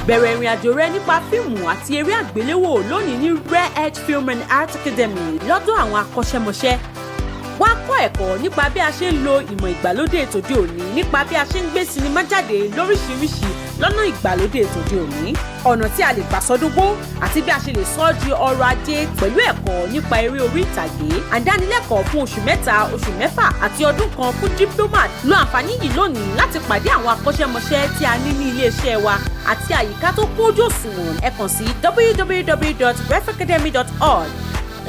Bẹ̀rẹ̀ ìrìn àjò rẹ nípa fíìmù àti eré àgbéléwò lónìí ní Rare Edge Film and Art Academy lọ́dọ̀ àwọn akọ́ṣẹ́mọṣẹ́. Wá kọ́ ẹ̀kọ́ nípa bí a ṣe ń lo ìmọ̀ ìgbàlódé tòde òní, nípa bí a ṣe ń gbé sinimá jáde lóríṣiríṣi lọ́nà ìgbàlódé tòde òní, ọ̀nà tí a lè gbà sọdúngbó àti bí a ṣe lè sọ ọ́ di ọrọ̀ ajé pẹ̀lú ẹ̀kọ́ nípa eré orí ìtàgé. Àdánilẹ́kọ̀ọ́ fún oṣù 3, oṣù 6 àti ọdún kan fún diploma. Lo àǹfààní yìí lónìí láti pàdé àwọn akọ́ṣẹ́mọṣẹ́ tí a ní ní iléeṣẹ́ wa àti àyíká tó kójú òṣùwọ̀n. Ẹ kàn sí www.refacademy.org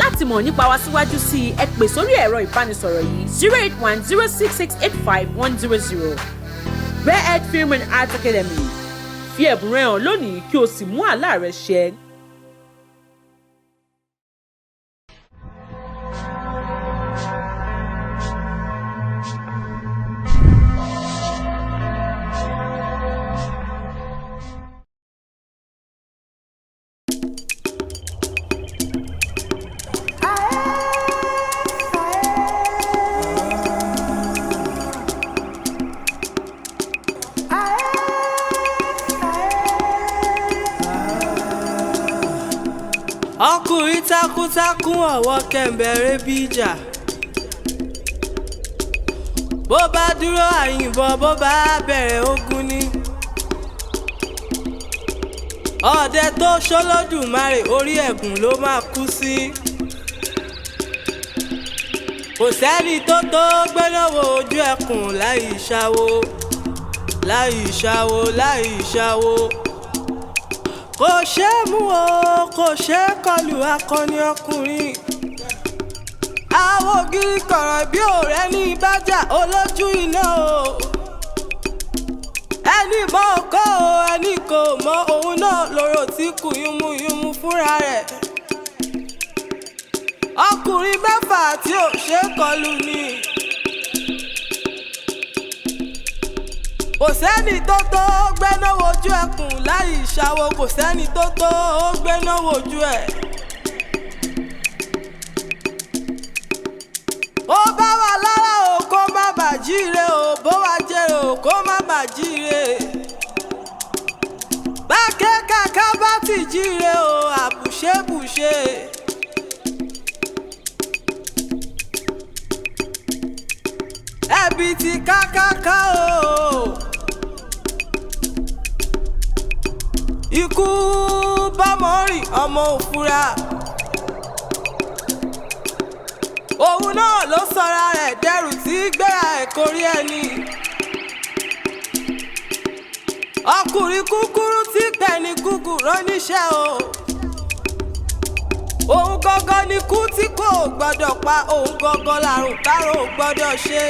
láti mọ̀ nípa wa síwájú sí i. Ẹ pè sórí ẹ̀rọ ìbánisọ̀rọ̀ yìí: 08106685100. Rare Edge Film and Art Academy, fi ẹ̀bùn rẹ hàn lónìí kí o sì mú àlá rẹ ṣẹ. Ọkùnrin takuntakun, ọwọ́ kẹ̀ǹbẹ̀rẹ̀ bí ìjà. Bó bá dúró, àyìnbọn. Bó bá bẹ̀rẹ̀, ogun ni. Ọdẹ tó ṣọlọ́dùmarè, orí ẹ̀gùn ló máa kú sí. Kò sẹ́ni tó tó gbéná wo ojú ẹkùn láì ṣàwo, láì ṣàwo, láì ṣàwo. Kò ṣeé mú o, kò ṣeé kọlù, akọni ọkùnrin. Àwọn ògiri kọ̀rọ̀ bí òrẹ́ ní ìbájà olójú iná o. Ẹni mọ ọkọ o, ẹni kò mọ òun náà lóró tí kù yúnmúyúnmú fúnra rẹ̀. Ọkùnrin mẹ́fà tí ò ṣeé kọlù ni. Kò sẹ́ni tó tó gbéná wojú ẹkùn láì ṣàwo. Kò sẹ́ni tó tó gbéná wojú ẹ̀. Ó bá wà lára o, kó má bà jíire o. Bó wá jèrè o, kó má bà jíire. Bákẹ́ kàkà bá ti jíire o, àbùṣebùṣe. Ẹbí ti kákáká o. Ikú bọ́mọ rìn, ọmọ òfura. Òun náà ló sọra rẹ̀ dẹrù tí gbéra ẹ̀ kórí ẹni. Ọkùnrin kúkúrú tí pẹ̀lú gúgù rán níṣẹ́ o. Òun gangan ni kú tí kò gbọ́dọ̀ pa. Òun gangan làrùn tárùn ò gbọ́dọ̀ ṣe.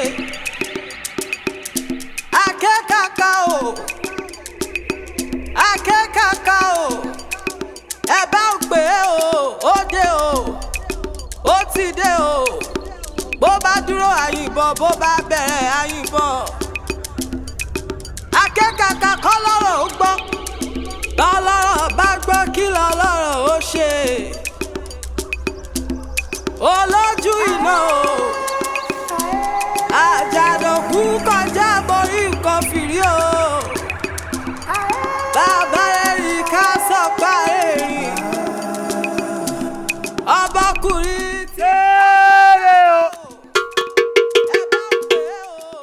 Akẹ́kàkà o, akẹ́kàkà o, ẹ bá ń pè é o. Ó dé o, ó ti dé o. Bó bá dúró, àyìnbọn. Bó bá bẹ̀rẹ̀, àyìnbọn. Akẹ́kàkà kọ́ lọ́rọ̀ ó gbọ́. Tọ́lọ́rọ̀ bá gbọ́, kí lọ́lọ́rọ̀ ó ṣe? Olójú iná o, àjànàkú kọjá borí nǹkan fìrí o. Bàbá rẹ̀ rí ká sọ pa èrìn ọmọkùnrin tí. Kéré o,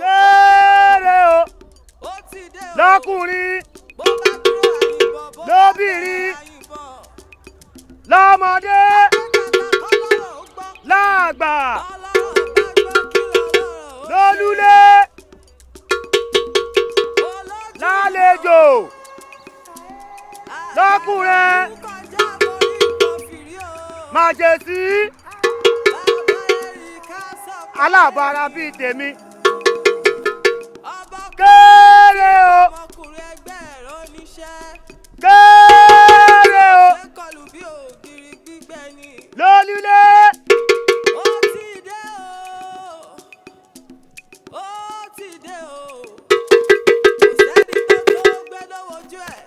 kéré o, lọ́kùnrin, lóbìnrin, lọ́mọdé, láàgbà, lólúlé, lálejò, lọ́kùnrin, màjèsí, aláàbọ̀ ara bíi tèmi. Kéré o, kéré o, lólúlé. Ó ti dé o, ó ti dé o. Kò sẹ́ni tó tó gbéná wojú ẹ̀.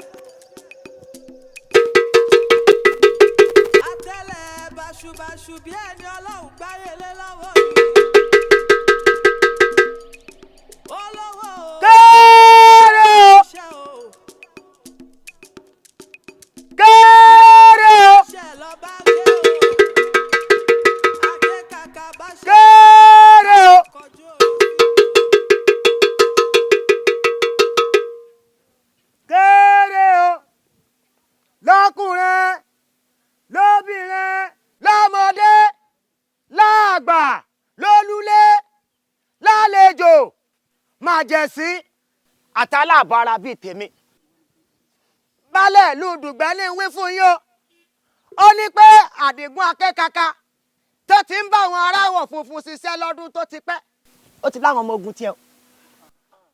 Atẹ́lẹ̀ báṣubàṣu bí ẹni ọlọ́run gbáyé lé lọ́wọ́ ni. Olówó o, Kéré o. iṣẹ́ o. Màjèsí àtàlábọ̀ ara bíi tèmi. Baálẹ̀ ìlú Dùgbẹ́ ní wí fún yín o. Ó ní pé Àdìgún Akékaka tó ti ń bá àwọn aráwọ̀ funfun ṣiṣẹ́ lọ́dún tó ti pẹ́, ó ti láwọn ọmọ ogun tiẹ̀ o.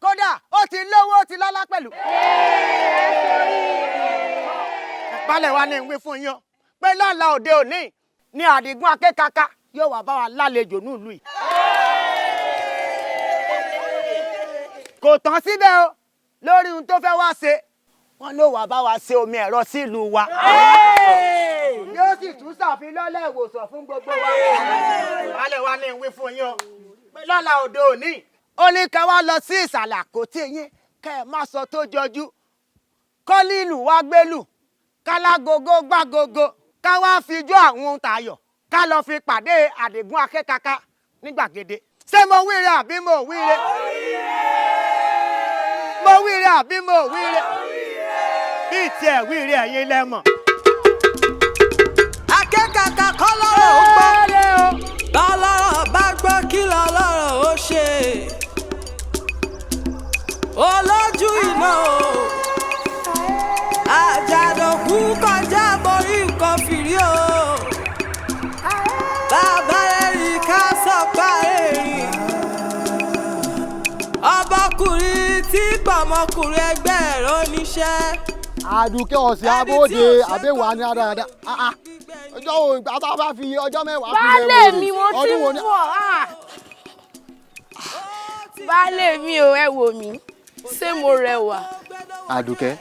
Kódà ó ti lówó, ó ti lọ́lá pẹ̀lú. Baálẹ̀ wa ní wí fún yín o pé lọ́la òde òní ni Àdìgún Akékaka yóò wá bá wa lálejò nílùú yìí. Kò tán síbẹ̀ o, lórí ohun tó fẹ́ wá ṣe, wọ́n ló wá bá wa ṣe omi ẹ̀rọ sílùú wa. Yóò sì tún ṣàfilọ́lẹ̀ ìwòsàn fún gbogbo wa. Baálẹ̀ wa ní wí fún yín o pé lọ́la òde òní, ó ní ká wá lọ sí ìsàlẹ̀ àkótí yín kẹ́ ẹ má sọ tó jọjú, kọ́lílù wá gbélù, kálágogo gbágogo, ká wá fi jó àwọn ohun tààyọ̀, ká lọ fi pàdé Àdìgún Akékaka ní gbàgede. Ṣé mo wíire àbí mo wíire? Mo wíire àbí mo wíire? Bí tiẹ̀ wíire ẹ̀yin lẹ́mọ̀. Akékaka kọ́ lọ́rọ̀ ó gbọ́, bọ́lọ́rọ̀ bá gbọ́ kí lọ́lọ́rọ̀ ó ṣe. Olójú iná o, àjàdòkú kọjá borí nǹkan fìrí o. Bàbá rẹ̀ rí ká sọ̀pá èrì. Ọbọkùnrin tí pọ̀mọkùnrin ẹgbẹ́ rẹ̀ ó níṣẹ́. Àdùkẹ́ ọ̀sẹ̀ abóde àbẹ̀wò ní àdáradá. Ọjọ́ wo ìgbà tá a bá fi ọjọ́ mẹ́wàá fi lè Baálé mi, mo ti ọdún ń wo ni. bọ̀. Baálé mi o, ẹ wò mí, ṣé mo rẹwà? Àdùkẹ́,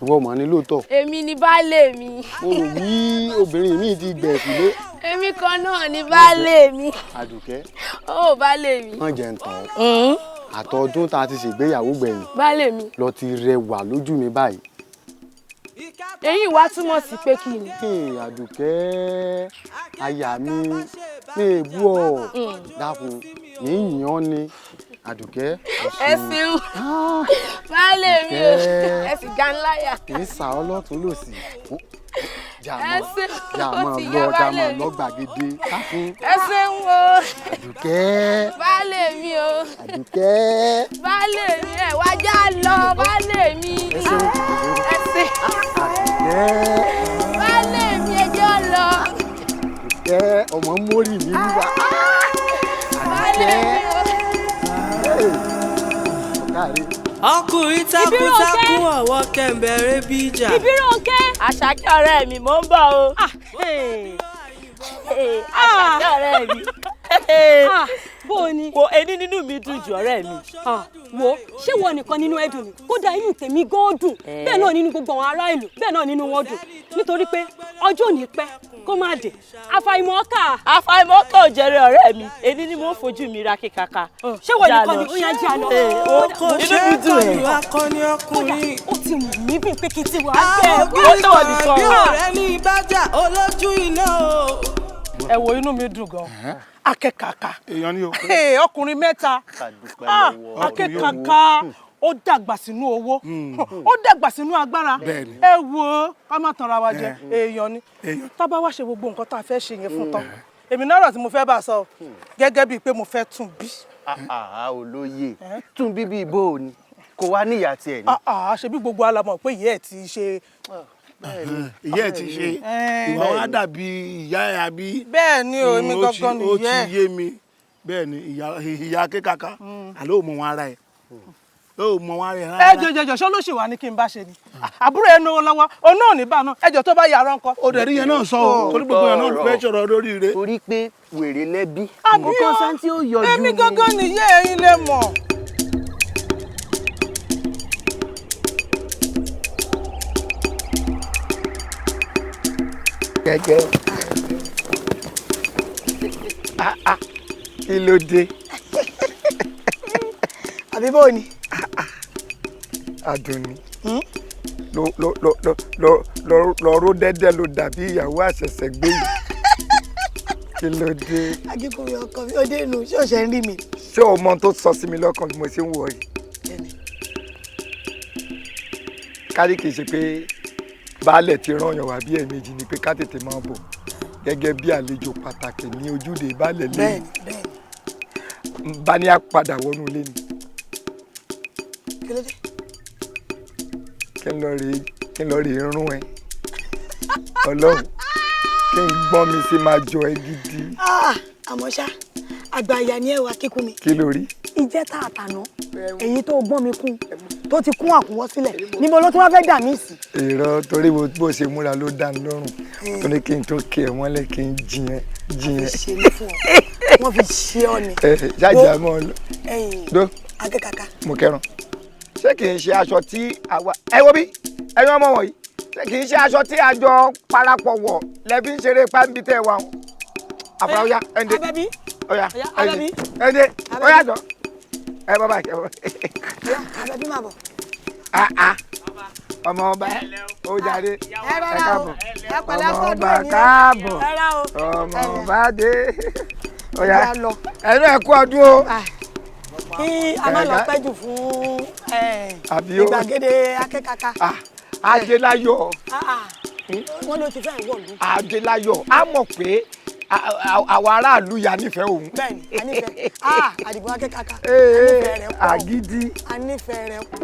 ìwọ mọ̀ ní lóòótọ́. Èmi ni baálé mi. Mo rò wí obìnrin mi ti gbẹ̀ sílé. Èmi kan náà ni baálé mi. Àdùkẹ́, Ó baálé mi. wọ́n jẹ́ ń tàn ọ́. Àtọdún tá a ti ṣègbéyàwó gbẹ̀yìn Baálé mi. lọ ti rẹwà lójú mi báyìí. Èyí wá túmọ̀ sí pé kí ni? Àdùkẹ́, aya mi, mi è bú ọ. Dákun, yìnyín ọ́ ni. Àdùkẹ́, Ẹ ṣeun. Baálé mi o, ẹ sì ga ńláyà. Kì í sà ọ́ lọ́tún lòsì. Jà Ẹ mọ́, ṣeun, jà ó mọ́ ti lọ, yá jà baálé mọ́ mi. lọ gbàgede. Dákun. Ẹ ṣeun o. Àdùkẹ́. Baálé mi o. Àdùkẹ́. Baálé mi, ẹ wá já lọ, baálé mi. Ẹ ṣeun. Ẹ ṣe. Àdùkẹ́. Baálé mi, ẹ jọ́ lọ. Àdùkẹ́, ọmọ mórí mi wá. Baálé mi o. Ọkùnrin takuntakun ọwọ́ kẹ̀mbẹ̀rẹ̀ bí ìjà. Ìbírónkẹ́. Àṣàkẹ́ ọ̀rẹ́ mi, mò ń bọ̀ o. Àṣàkẹ́ ọ̀rẹ́ mi. Bó o ní. Wo ení nínú mi dùn jù ọ̀rẹ́ mi. Wo ṣé wo nìkan nínú ẹ dùn ni? Kódà inú tèmi gan dùn. Bẹ́ẹ̀ náà nínú gbogbo àwọn ará ìlú, bẹ́ẹ̀ náà nínú wọn dùn. Nítorí pé ọjọ́ ò ní pẹ́ kó má dé. Àfàìmọ̀ ọkà. Àfàìmọ̀ ọkà ò jẹrẹ ọ̀rẹ́ mi. Ení ni mo ń fojú mi ra kíkaka. Ṣé wo nìkan ni ó yá jẹ́ àlọ́? Kò ṣe é kọlu akọni ọkùnrin. Ó ti mú mi bí pé kí n ti wà á bẹ́ẹ̀. Àwọn òbí kan bí ọ̀rẹ́ ní ìbájà olójú iná o. Ẹ wo, inú mi dùn gan. Akẹ́kàkà. Èèyàn ni o. Ọkùnrin mẹ́ta. Akẹ́kàkà, ó dàgbà sínú owó, ó dàgbà sínú agbára. Bẹ́ẹ̀ni. Ẹ wo, ká má tanra wa jẹ, èèyàn ni. Tá bá wá ṣe gbogbo nǹkan tá a fẹ́ ṣe yẹn fún tán, èmi náà rọ̀ tí mo fẹ́ bá a sọ gẹ́gẹ́ bíi pé mo fẹ́ tún bí. Olóye, tún bíbí ibo ni kò wá níyà tiẹ̀ ni. Ṣe bí gbogbo alamọ̀ pé ìyá ẹ̀ ti ṣe. Ìyá ẹ̀ ti ṣe, ìwà wa dàbí ìyá ẹ̀ àbí. Bẹ́ẹ̀ ni o, èmi gangan ni Ó ìyá ẹ̀. ti yé mi. Bẹ́ẹ̀ ni ìyá Akékaka, àlọ́ ò mọ wọn ara ẹ̀, ó mọ wọn ara ẹ̀ Ẹ rárá. jọjọjọ, ṣé olóṣèlú wa ni kí n bá ṣe ni? Àbúrò ẹ náwó lọ́wọ́, òun náà ò ní bá náà, ẹjọ́ tó bá yàrá ńkọ́. Ó dẹ̀ rí yẹn náà sọ o, torí gbogbo yẹn náà ló fẹ́ sọ̀rọ̀ lórí rẹ̀. Torí pé wèrè lẹ́bí. Àbí Kò o, sẹ́ni tí ó yọjú èmi ni. gangan nìyé, ẹ̀yin lè mọ̀. Gẹ́gẹ́. Kí ló dé? Àbí bó ni? Àdùnní. Lọ lọ lọ lọ lọ lọ lọ ró dẹ́dẹ́ ló dàbí ìyàwó àṣẹ̀ṣẹ̀ gbé yìí. Kí ló dé? Akínkùnmi ọkọ mi, ó dé inú, ṣé o ṣe ń rí mi? Ṣé o mọ ohun tó sọ sí mi lọ́kàn bí mo ṣe ń wọ̀ yìí? Kárí kìí ṣe pé baálẹ̀ ti rán yàn wá bí ẹ̀ẹ̀mejì ni pé ká tètè máa bọ̀ gẹ́gẹ́ bí àlejò pàtàkì ní ojúde baálẹ̀ lẹ́yìn. Bẹ́ẹ̀ni, bẹ́ẹ̀ni. N bá ní àpadà wọnú ilé ni. Kí ló dé? Kí n lọ rèé rún ẹ. Ọlọ́run, kí n gbọ́n mi sí máa jọ ẹ gidi. Ah, àmọ́ ṣá, àgbà ìyá ni ẹ wà kíkún mi. Kí ló rí? Ìjẹta àtàná èyí tó gbọ́n mi kún tó ti kún àkúnwọ́ sílẹ̀, níbo ló tún wá fẹ́ dà mí sí? Èrò torí bó ṣe múra ló dá mi lọ́rùn, tó ní kí n tó kí ẹ mọ́lẹ̀, kí n jiyẹn jiyẹn. Ṣe ní fún ọ, wọ́n fi ṣe ọ ni. Ẹ ṣáàjà mọ́ ọ lọ. Ẹ̀yin Dó. Akẹ́kàkà. Mo kẹrun. Ṣé kì í ṣe aṣọ tí àwa ẹ wo bí ẹ̀yin ọmọ wọ̀nyí, ṣé kì í ṣe aṣọ tí a jọ parapọ̀ wọ̀ lẹ́bí ń ṣeré pàǹbí tẹ́ wa o? Àfúrà ọ̀yá ẹ̀ǹdẹ̀. Abẹ́bí. Ọ̀yá Abẹ́bí. ẹ̀ǹdẹ̀ ọ̀yá jọ. Ẹ bọ́ báyìí, ẹ bọ́. Abẹ́bí máa bọ̀. Ah ah. Ọmọ ọba ó jàre, ẹ káàbọ̀. Ọmọ ọba káàbọ̀. Ọmọ ọba dé. Ọ̀yá ẹnu ẹ kú ọdún o. Kí a má lọ pẹ́ jù fún Àbí o. ìgbàgede Akẹ́kàkà. Adéláyọ̀. Wọ́n ló ti fẹ́ wọ̀lú. Adéláyọ̀ á mọ̀ pé àwọn aráàlú ya nífẹ̀ẹ́ òun. Bẹ́ẹ̀ni, a nífẹ̀ẹ́. Ah, Àdìgún Akẹ́kàkà. A nífẹ̀ẹ́ rẹ̀ pọ̀. Àgídí. A nífẹ̀ẹ́ rẹ̀ pọ̀.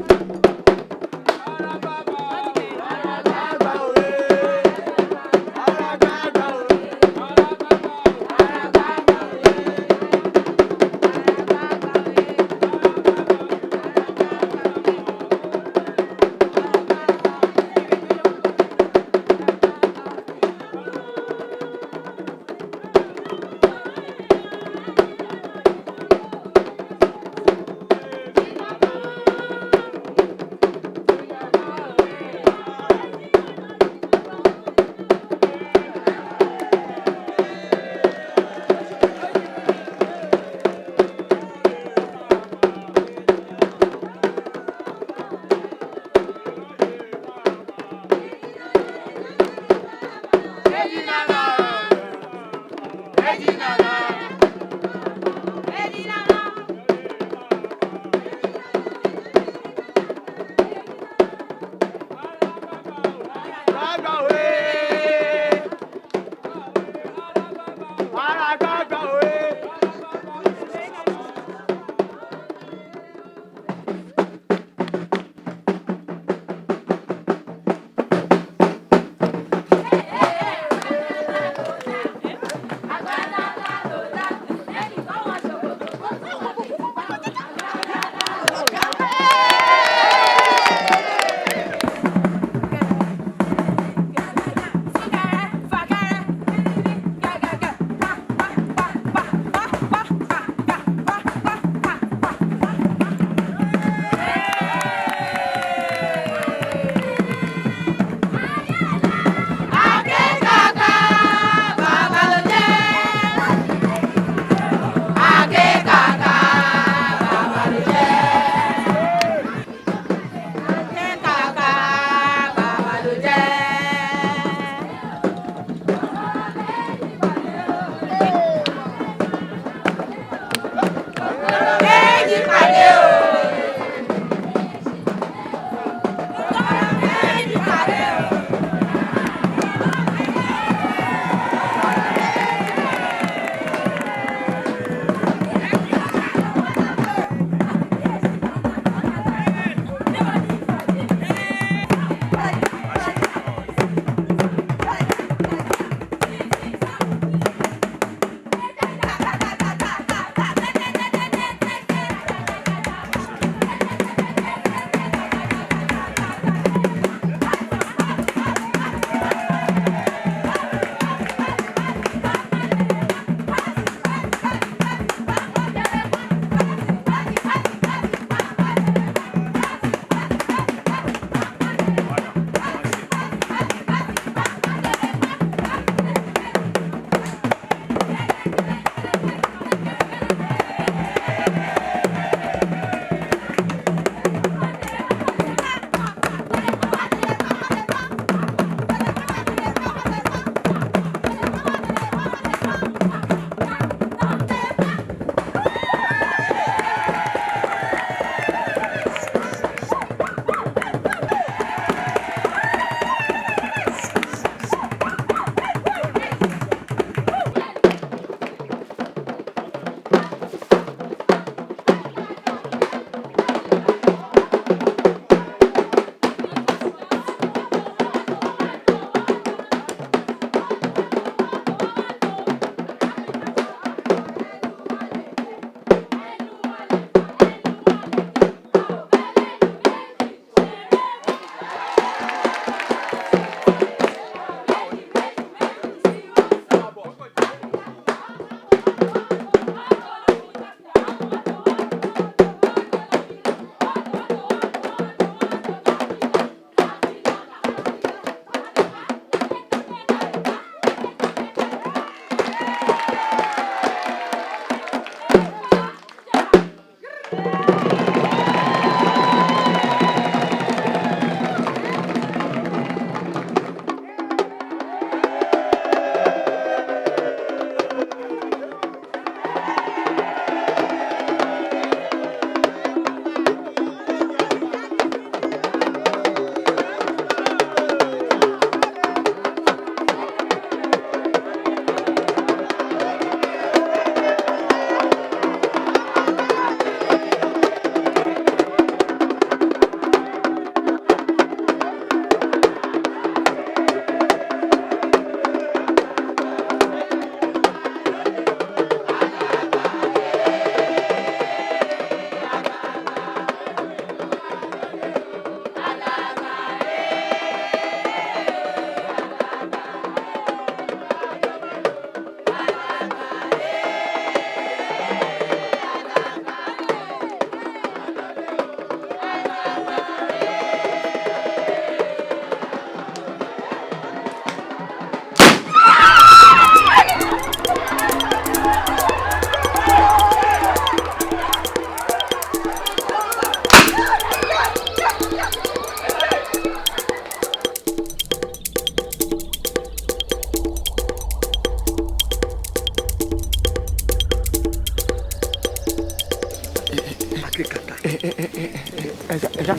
Ẹ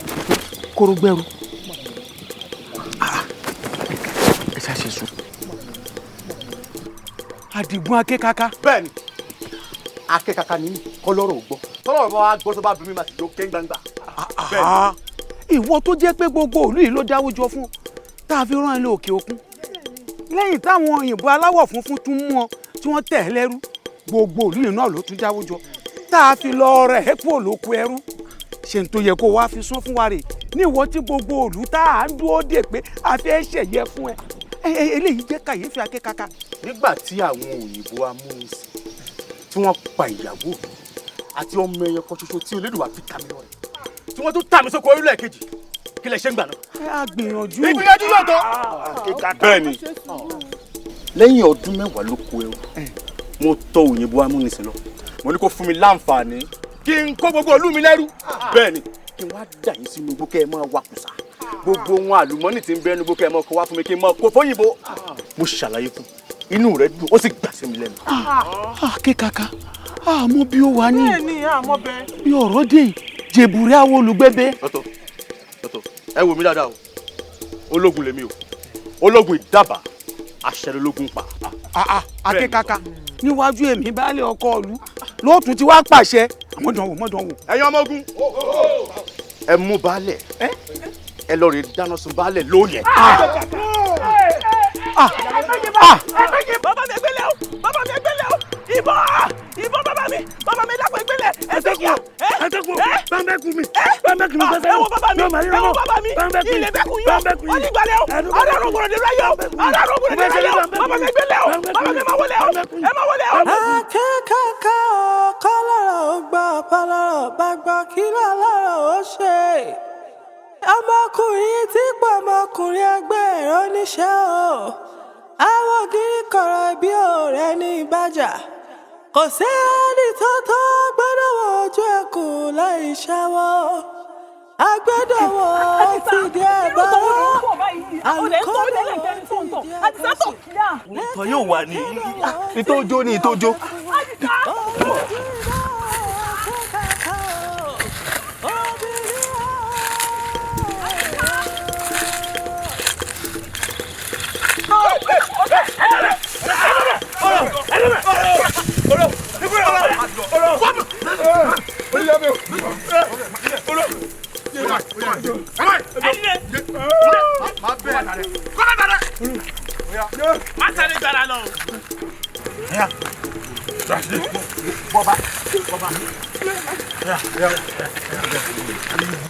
kóró gbẹrú. Ẹ ṣá ṣe sùn. Àdìgún akékaka. Bẹ́ẹ̀ni, akékaka ni mí, kọ́lọ́rọ̀ ò gbọ́. Tọ́lọ́rọ̀ bá wa gbọ́ tó bá bí mi máa ti jó ké gbangba. Ìwọ tó jẹ́ pé gbogbo ìlú yìí ló dáwọ́ jọ fún tá a fi rán ẹ lọ òkè òkun. Lẹ́yìn táwọn òyìnbó aláwọ̀ funfun tún mú ọ tí wọ́n tẹ̀ ẹ́ lẹ́rú, gbogbo ìlú yìí náà ló tún dáwọ́ jọ tá a fi lọ rẹ̀ ẹ́ kúrò lóko ẹrú. Ṣe n tó yẹ kó wá fi sún fún wa rè ní ìwọ tí gbogbo ìlú tá a ń dúró dè pé a fẹ́ ṣẹ̀yẹ fún ẹ. Eléyìí jẹ́ kàyéfì akékaka. Nígbà tí àwọn òyìnbó amúnisìn tí wọ́n pa ìyàwó mi àti ọmọ ẹyọ kan ṣoṣo tí Olódùwà fi ta mi lọ́rẹ tí wọ́n tún tà mí sóko orílẹ̀ kejì, kí lẹ ṣe ń gbà náà. Ẹ á gbìyànjú. Ìgbìyànjú yóò tó. Bẹ́ẹ̀ni, lẹ́yìn ọdún 10 ló kó ẹrú, mo tọ̀ òyìnbó amúnisìn lọ, mo ní kó fún mi láǹfààní kí n kó gbogbo ìlú mi lẹ́rú. Bẹ́ẹ̀ni, kí n wá dà yín sínú igbó kẹ́ ẹ máa wakùsà, gbogbo ohun àlùmọ́nì tí ń bẹ nínú igbó kẹ́ ẹ máa kó wá fún mi kí n máa kó fóyìnbó. Mo ṣàlàyé fún inú rẹ̀ dùn, ó sì gbà sí mi lẹ́nu. Akékaka, àmọ́ bí ó wà ní bí ọ̀rọ̀ dé jèbùrẹ́ àwọn olùgbẹ́bẹ́. Lọ́tọ̀ lọ́tọ̀, ẹ wò mí dáadáa o, ológun lèmi o, ológun ìdábà, àṣẹ lológun pa. Akékaka, níwájú èmi baálé ọkọ ìlú lóòtún tí wàá pàṣẹ mọ́dánwò mọ́dánwò. Ẹ̀yin ọmọ ogun, ẹ mú baálẹ̀, ẹ lọ rè dáná sun baálẹ̀ lóòyẹ̀. Bàbá mi ẹgbẹ́lẹ̀ o, bàbá mi ẹgbẹ́lẹ̀ o, ìbọn ìbọn bàbá mi, bàbá mi dàpọ̀ ẹgbẹ́lẹ̀, ẹsẹ̀kù ẹsẹ̀kù bàmbẹ́kù mi bàmbẹ́kù mi ẹ wo bàbá mi, ẹ wo bàbá mi, ilé bẹ́kù yọ, wọ́n ní gbalẹ̀ o, ọ̀dàrún gbọ́dọ̀ dé ráyọ̀, ọ̀dàrún gbọ́dọ̀ dé ráyọ̀, bàbá mi ẹgbẹ́lẹ̀ o, bàbá mi ẹ má wọlé o, ẹ má wọlé o. Akékaka o, kọ́lọ́rọ̀ ó gbọ́, bọ́lọ́rọ̀ bá gbọ́, kí lọ́lọ́rọ̀ ó ṣe. Ọmọkùnrin tí pọ̀ ọmọkùnrin ẹgbẹ́ ẹ̀rọ níṣẹ́ o. Àwọn ògiri kọ̀rọ̀ ibi ọ̀rẹ́ ní ìbàjá. Kò sẹ́ni tó tó gbọ́dọ̀ wọ ojú ẹkùn láì ṣáwọ́. Agbẹ́dọ̀ wọ ti di ẹ̀bá. Àlùkò Ìtọ̀ yóò wà ní ìtọ́jó ní ìtọ́jó.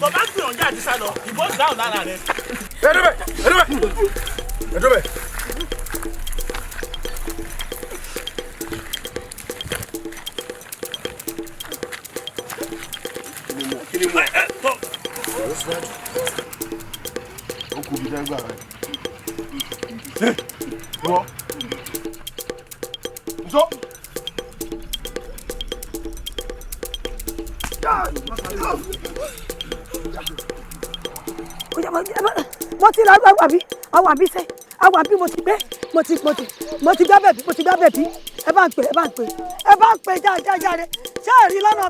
Bàbá gbìyànjú àti sálọ, ìbọn dáhùn lára rẹ. Ẹdúbẹ̀ ẹdúbẹ̀ ẹdúbẹ̀. Ó kú bí dẹ́gbà rẹ̀. Wọ́. Nsọ́. Mo ti lọ àbí àwọn àbí sẹ àwọn àbí mo ti gbé mo ti mo ti mo ti gbá bẹ̀bí mo ti gbá bẹ̀bí ẹ bá ń pè ẹ bá ń pè ẹ bá ń pè jáde ṣé ẹ rí lọ́nà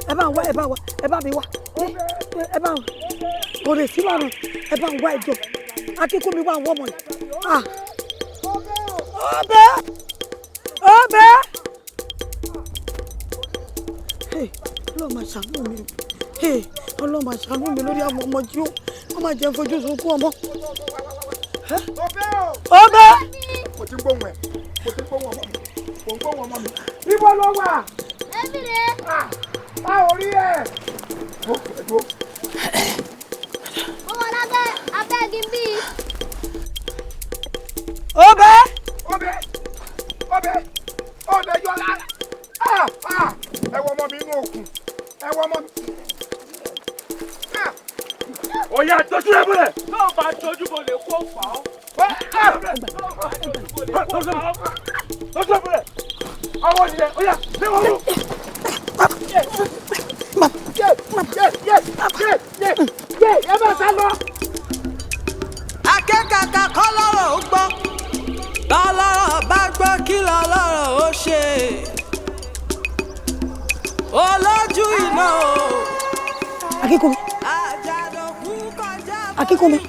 ẹ bá ń wá ẹ bá wá ẹ bá mi wá ẹ bá ń kò lè sí lọ́nà ẹ bá ń wá ẹjọ́ akíkú mi wà ń wọ́ mọ̀ yìí. Ọbẹ̀ ọbẹ̀ Ọlọ́run máa ṣàánú mi, Ọlọ́run máa ṣàánú mi lórí àwọn ọmọ jí ó wọ́n máa jẹun fojú sunkún ọmọ. Ọbẹ̀. Mo ti ń gbóhùn ẹ̀, mo ti ń gbóhùn ọmọ mi, mo ń gbóhùn ọmọ mi. Ibo ló wà? Èmi rè é. A ò rí ẹ̀. Mo wà lábẹ́ abẹ́gi bí. Ọbẹ̀. Ọbẹ̀ ọbẹ̀ ọbẹ̀ yọ lára. Ẹ wọ ọmọ mi inú òkun, ẹ wọ ọmọ mi. Ó yá tójú rẹ bọ̀lẹ̀. Tó o bá tójú bọ̀lẹ̀ kó fà ó. Tójú rẹ bọ̀lẹ̀. Ọwọ́ nìyẹn, ó yá, lé wọn lù. Ẹ bá sá lọ. Akékaka kọ́ lọ́rọ̀ ó gbọ́, bọ́lọ́rọ̀ bá gbọ́ kí lọ́lọ́rọ̀ ó ṣe. Olójú iná o. Akínkúnmi. Akínkúnmi.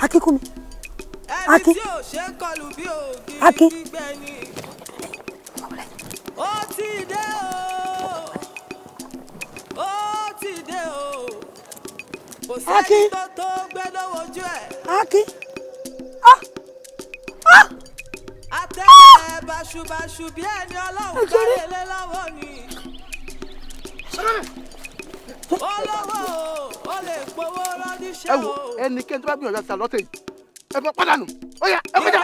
Akínkúnmi. Akin. Akin. Ó ti dé o, ó ti dé o, kò sẹ́ni tó tó gbẹ́dọ̀ wojú ẹ̀. Akin. Àtẹ̀lẹ̀ báṣubàṣu bí ẹni ọlọ́run kárẹ̀ lé lọ́wọ́ ni. Olówó o, ó lè gbowó lọ́díṣẹ́ o. Ẹ wo ẹnikẹ́ni tó bá gbìyànjú àti àlọ́tẹ̀ yìí, ẹ fọ pàdánù. Ó yá, ẹ kọjá.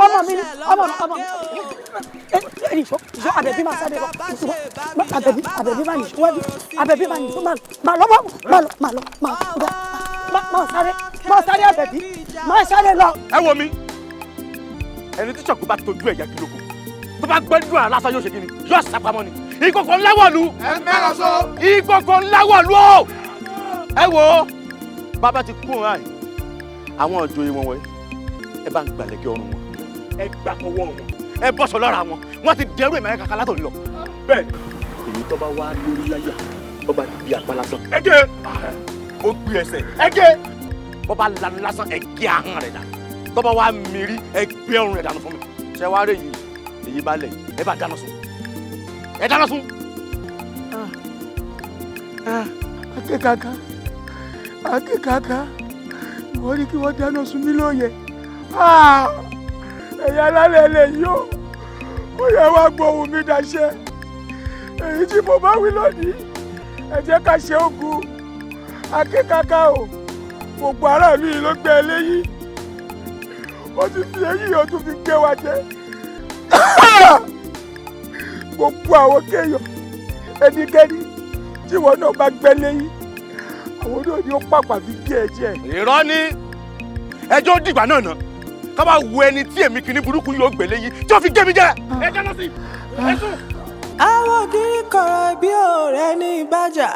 Ọmọ mi ni, ọmọ mi, ọmọ mi. Ẹni sọ, sọ Àbẹ̀bí máa sáré lọ. Àbẹ̀bí, Àbẹ̀bí máa nìṣó wájú. Àbẹ̀bí máa nìṣó máa máa lọ, máa lọ, máa lọ, máa lọ, máa sáré, máa sáré Àbẹ̀bí, máa sáré lọ. Ẹ wo mi, ẹni tí Ṣàngó bá tojú ẹ̀ yagi lóko tó bá gbẹ́dùn àrà lásán yóò ṣe kíni, yóò sàpamọ́ ni. Ìkòkò ńlá wọ̀lú. Ẹ mẹ́ràn so. Ìkòkò ńlá wọ̀lú o. Ẹ wo, bàbá ti kú òun àyè àwọn ìjòyè wọn wọ̀nyí, ẹ bá ń gbàlẹ̀kẹ́ ọrùn wọn, ẹ gbà fọwọ́ wọn, ẹ bọ́sọ̀ lọ́ra wọn, wọ́n ti dẹrú ìmọ̀ ẹ̀ka látòní lọ. Bẹ́ẹ̀ èyí tó bá wá lórí láyà tó bá di apá lásán, ẹ gé ó gbé ẹsẹ̀, ẹ gé bó bá lanu lásán, ẹ gé ahọ́n rẹ̀ dànù, tó bá wá mìírí, ẹ gbé ọrùn rẹ̀ dànù fún mi. Ṣé wàá rè yìí, èyí bá lẹ̀, ẹ bá dáná sun, ẹ dáná sun. Akíkaka, akíkaka, ìwọ ní kí wọ́n dáná sun mí lóye. Ẹ̀yà alálẹ̀ lè yó, ó yẹ wá gbóhùn mi dàṣẹ. Èyí tí mo bá wí lónìí, ẹ jẹ́ ká ṣe ogun. Akíkaka o, gbogbo aráàlú yìí ló gbé eléyìí. Ó ti fi eyín yóò tún fi gbé wa jẹ. Gbogbo àwọn kéèyàn, ẹnikẹ́ni tí ìwọ náà bá gbẹ́ léyìn, àwọn náà ni ó pàpà fi gé ẹ jẹ. Irọ́ ni, ẹjọ́ dìgbà náà ná ká bá wo ẹni tí èmi kìíní burúkú yóò gbélé yìí tí ó fi gé mi jẹ. Ẹ dáná sí ẹ sùn. Àwọn ògiri kọ̀rọ̀ bí ọ̀rẹ́ ní ìbàjá,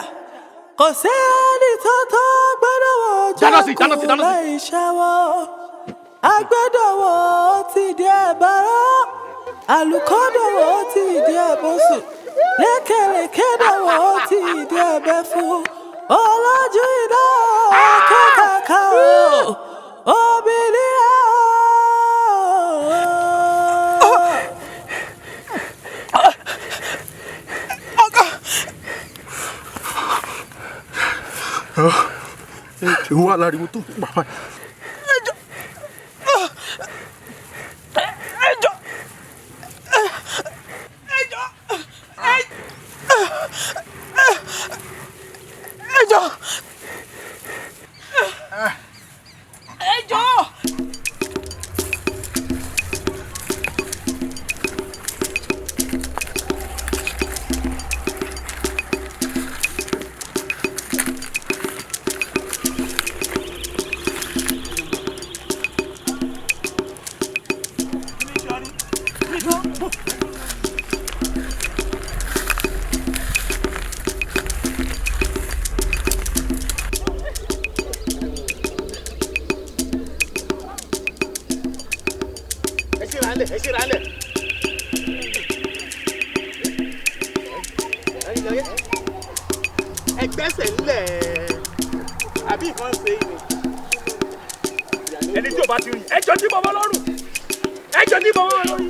kò sẹ́ni tó tó gbọ́dọ̀ wọ ojú ẹkùn láì ṣàwọ̀. Agbẹ́dọ̀wọ̀ ó ti di ẹ̀bọ̀rọ̀, àlùkọ́dọ̀wọ̀ ó ti di ẹ̀bọ̀sùn, lékèlékèdọ̀wọ̀ ó ti di ẹ̀bẹ̀ fún. Olójú iná kékàkà o, obìnrin ẹ̀ o. Ìwọ aláriwo tó bàbá. Ẹjọ́, ẹjọ́, ẹjọ́, ẹjọ́. Ẹgbẹ́sẹ̀ ńlẹ̀ àbí nǹkan ṣe é ni. Ẹni tí o bá ti rí ẹjọ́ ní bọ́bọ́ lọ́rùn, ẹjọ́ ní bọ́bọ́ lórí.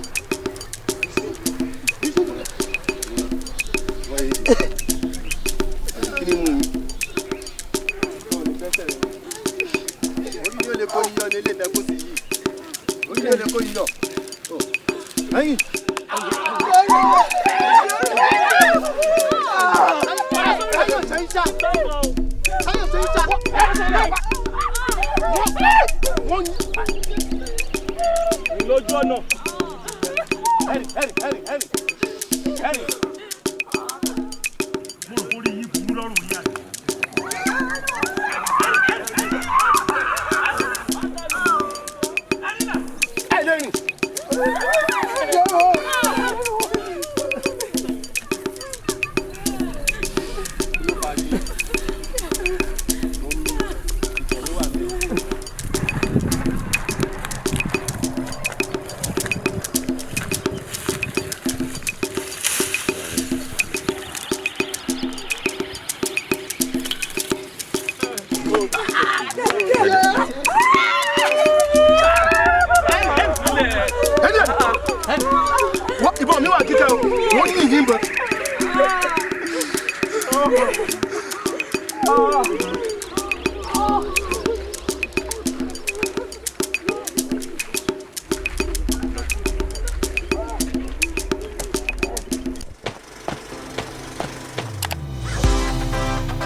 Kí ni mú mi? Orí yóò lè kó yíyọ ní ilé ìtẹ́kùn sí yìí. Orí yóò lè kó yíyọ. Ẹyin. Lójú ọ̀nà. Ẹ̀rì, ẹ̀rì, ẹ̀rì, ẹ̀rì, ẹ̀rì. Mo rò kórìí yín burú lọ́rùn yín àná. Ẹ lè rìn. Àkíkẹ́ o, wọ́n ní ìyìn bọ̀.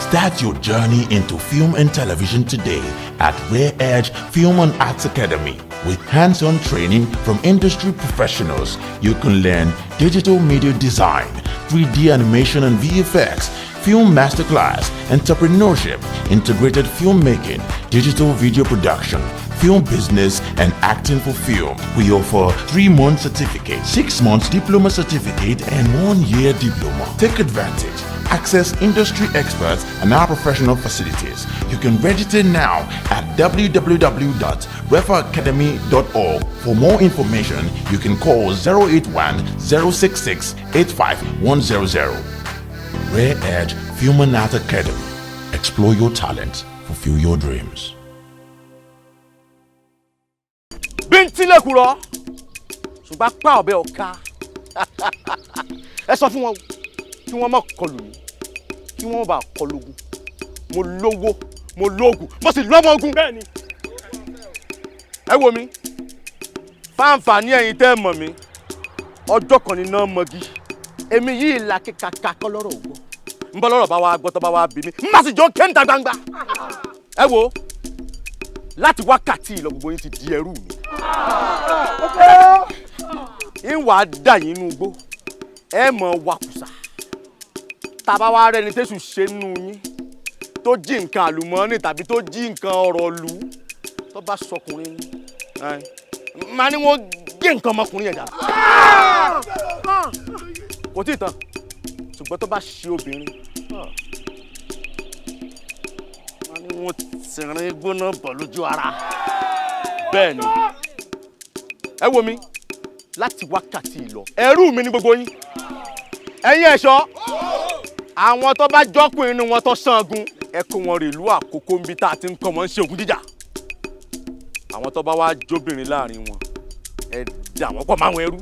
Start your journey into film and television today at Rare Edge Film and Arts Academy. With hands-on training from industry professionals, you can learn digital media design, 3D animation and VFX, film masterclass, entrepreneurship, integrated filmmaking, digital video production, film business, and acting for film. We offer 3-month certificate, 6-month diploma certificate, and 1-year diploma. Take advantage. Access industry experts and our professional facilities. You can register now at www.refaacademy.org. For more information, you can call 081 066 85100. Rare Edge Film and Art Academy. Explore your talent, fulfill your dreams. Bíntín lèkùrọ́, ṣùgbọ́n apá ọ̀bẹ ọ̀ka. Ẹ sọ fún wọn kí wọ́n má kọlù mí, kí wọ́n bá kọlù ogun. Mo lówó, mo lóògùn, mo sì lọ́mọ ogun. Bẹ́ẹ̀ni. Ẹ wo mi, fáǹfààní ẹ̀yin tẹ́ ẹ mọ̀ mi, ọjọ́ kan ní náà mọ́gí. Èmi yìí la kíkaka kọ́ lọ́rọ̀ ògbọ́. Ń bọ́ lọ́rọ̀ bá wa gbọ́ tó bá wa bí mi, ń má sì jọ kéńtà gbangba. Ẹ wo, láti wákàtí ìlọ gbogbo yín ti di ẹrú mi. Ń wàá dà yín inú igbó, ẹ mọ̀ wakùsà. Tàbá wa rẹni tẹ́sù ṣe nínú yín tó jí nǹkan àlùmọ́ọ́nì tàbí tó jí nǹkan ọ̀rọ̀ lù ú tó bá sọkùnrin ni máa ní wọ́n gé nǹkan ọmọkùnrin yẹn dànù. Kò tí ì tán, ṣùgbọ́n tó bá ṣe obìnrin máa ní wọ́n tìrín gbóná bọ̀ lójú ara. Bẹ́ẹ̀ ni, ẹ wo mi, láti wákàtí ìlọ ẹrú mi ní gbogbo yín. Ẹ̀yin ẹ̀ṣọ́, àwọn tó bá jọ́kùn inú wọn tó ṣángun, ẹ kó wọn rèlú àkókò níbi tá a ti ń kọ́ wọn ń ṣe ògùn jíjà. Àwọn tó bá wá jóbìnrin láàrin wọn, ẹ dà wọ́n pọ̀ máwọn ẹrú.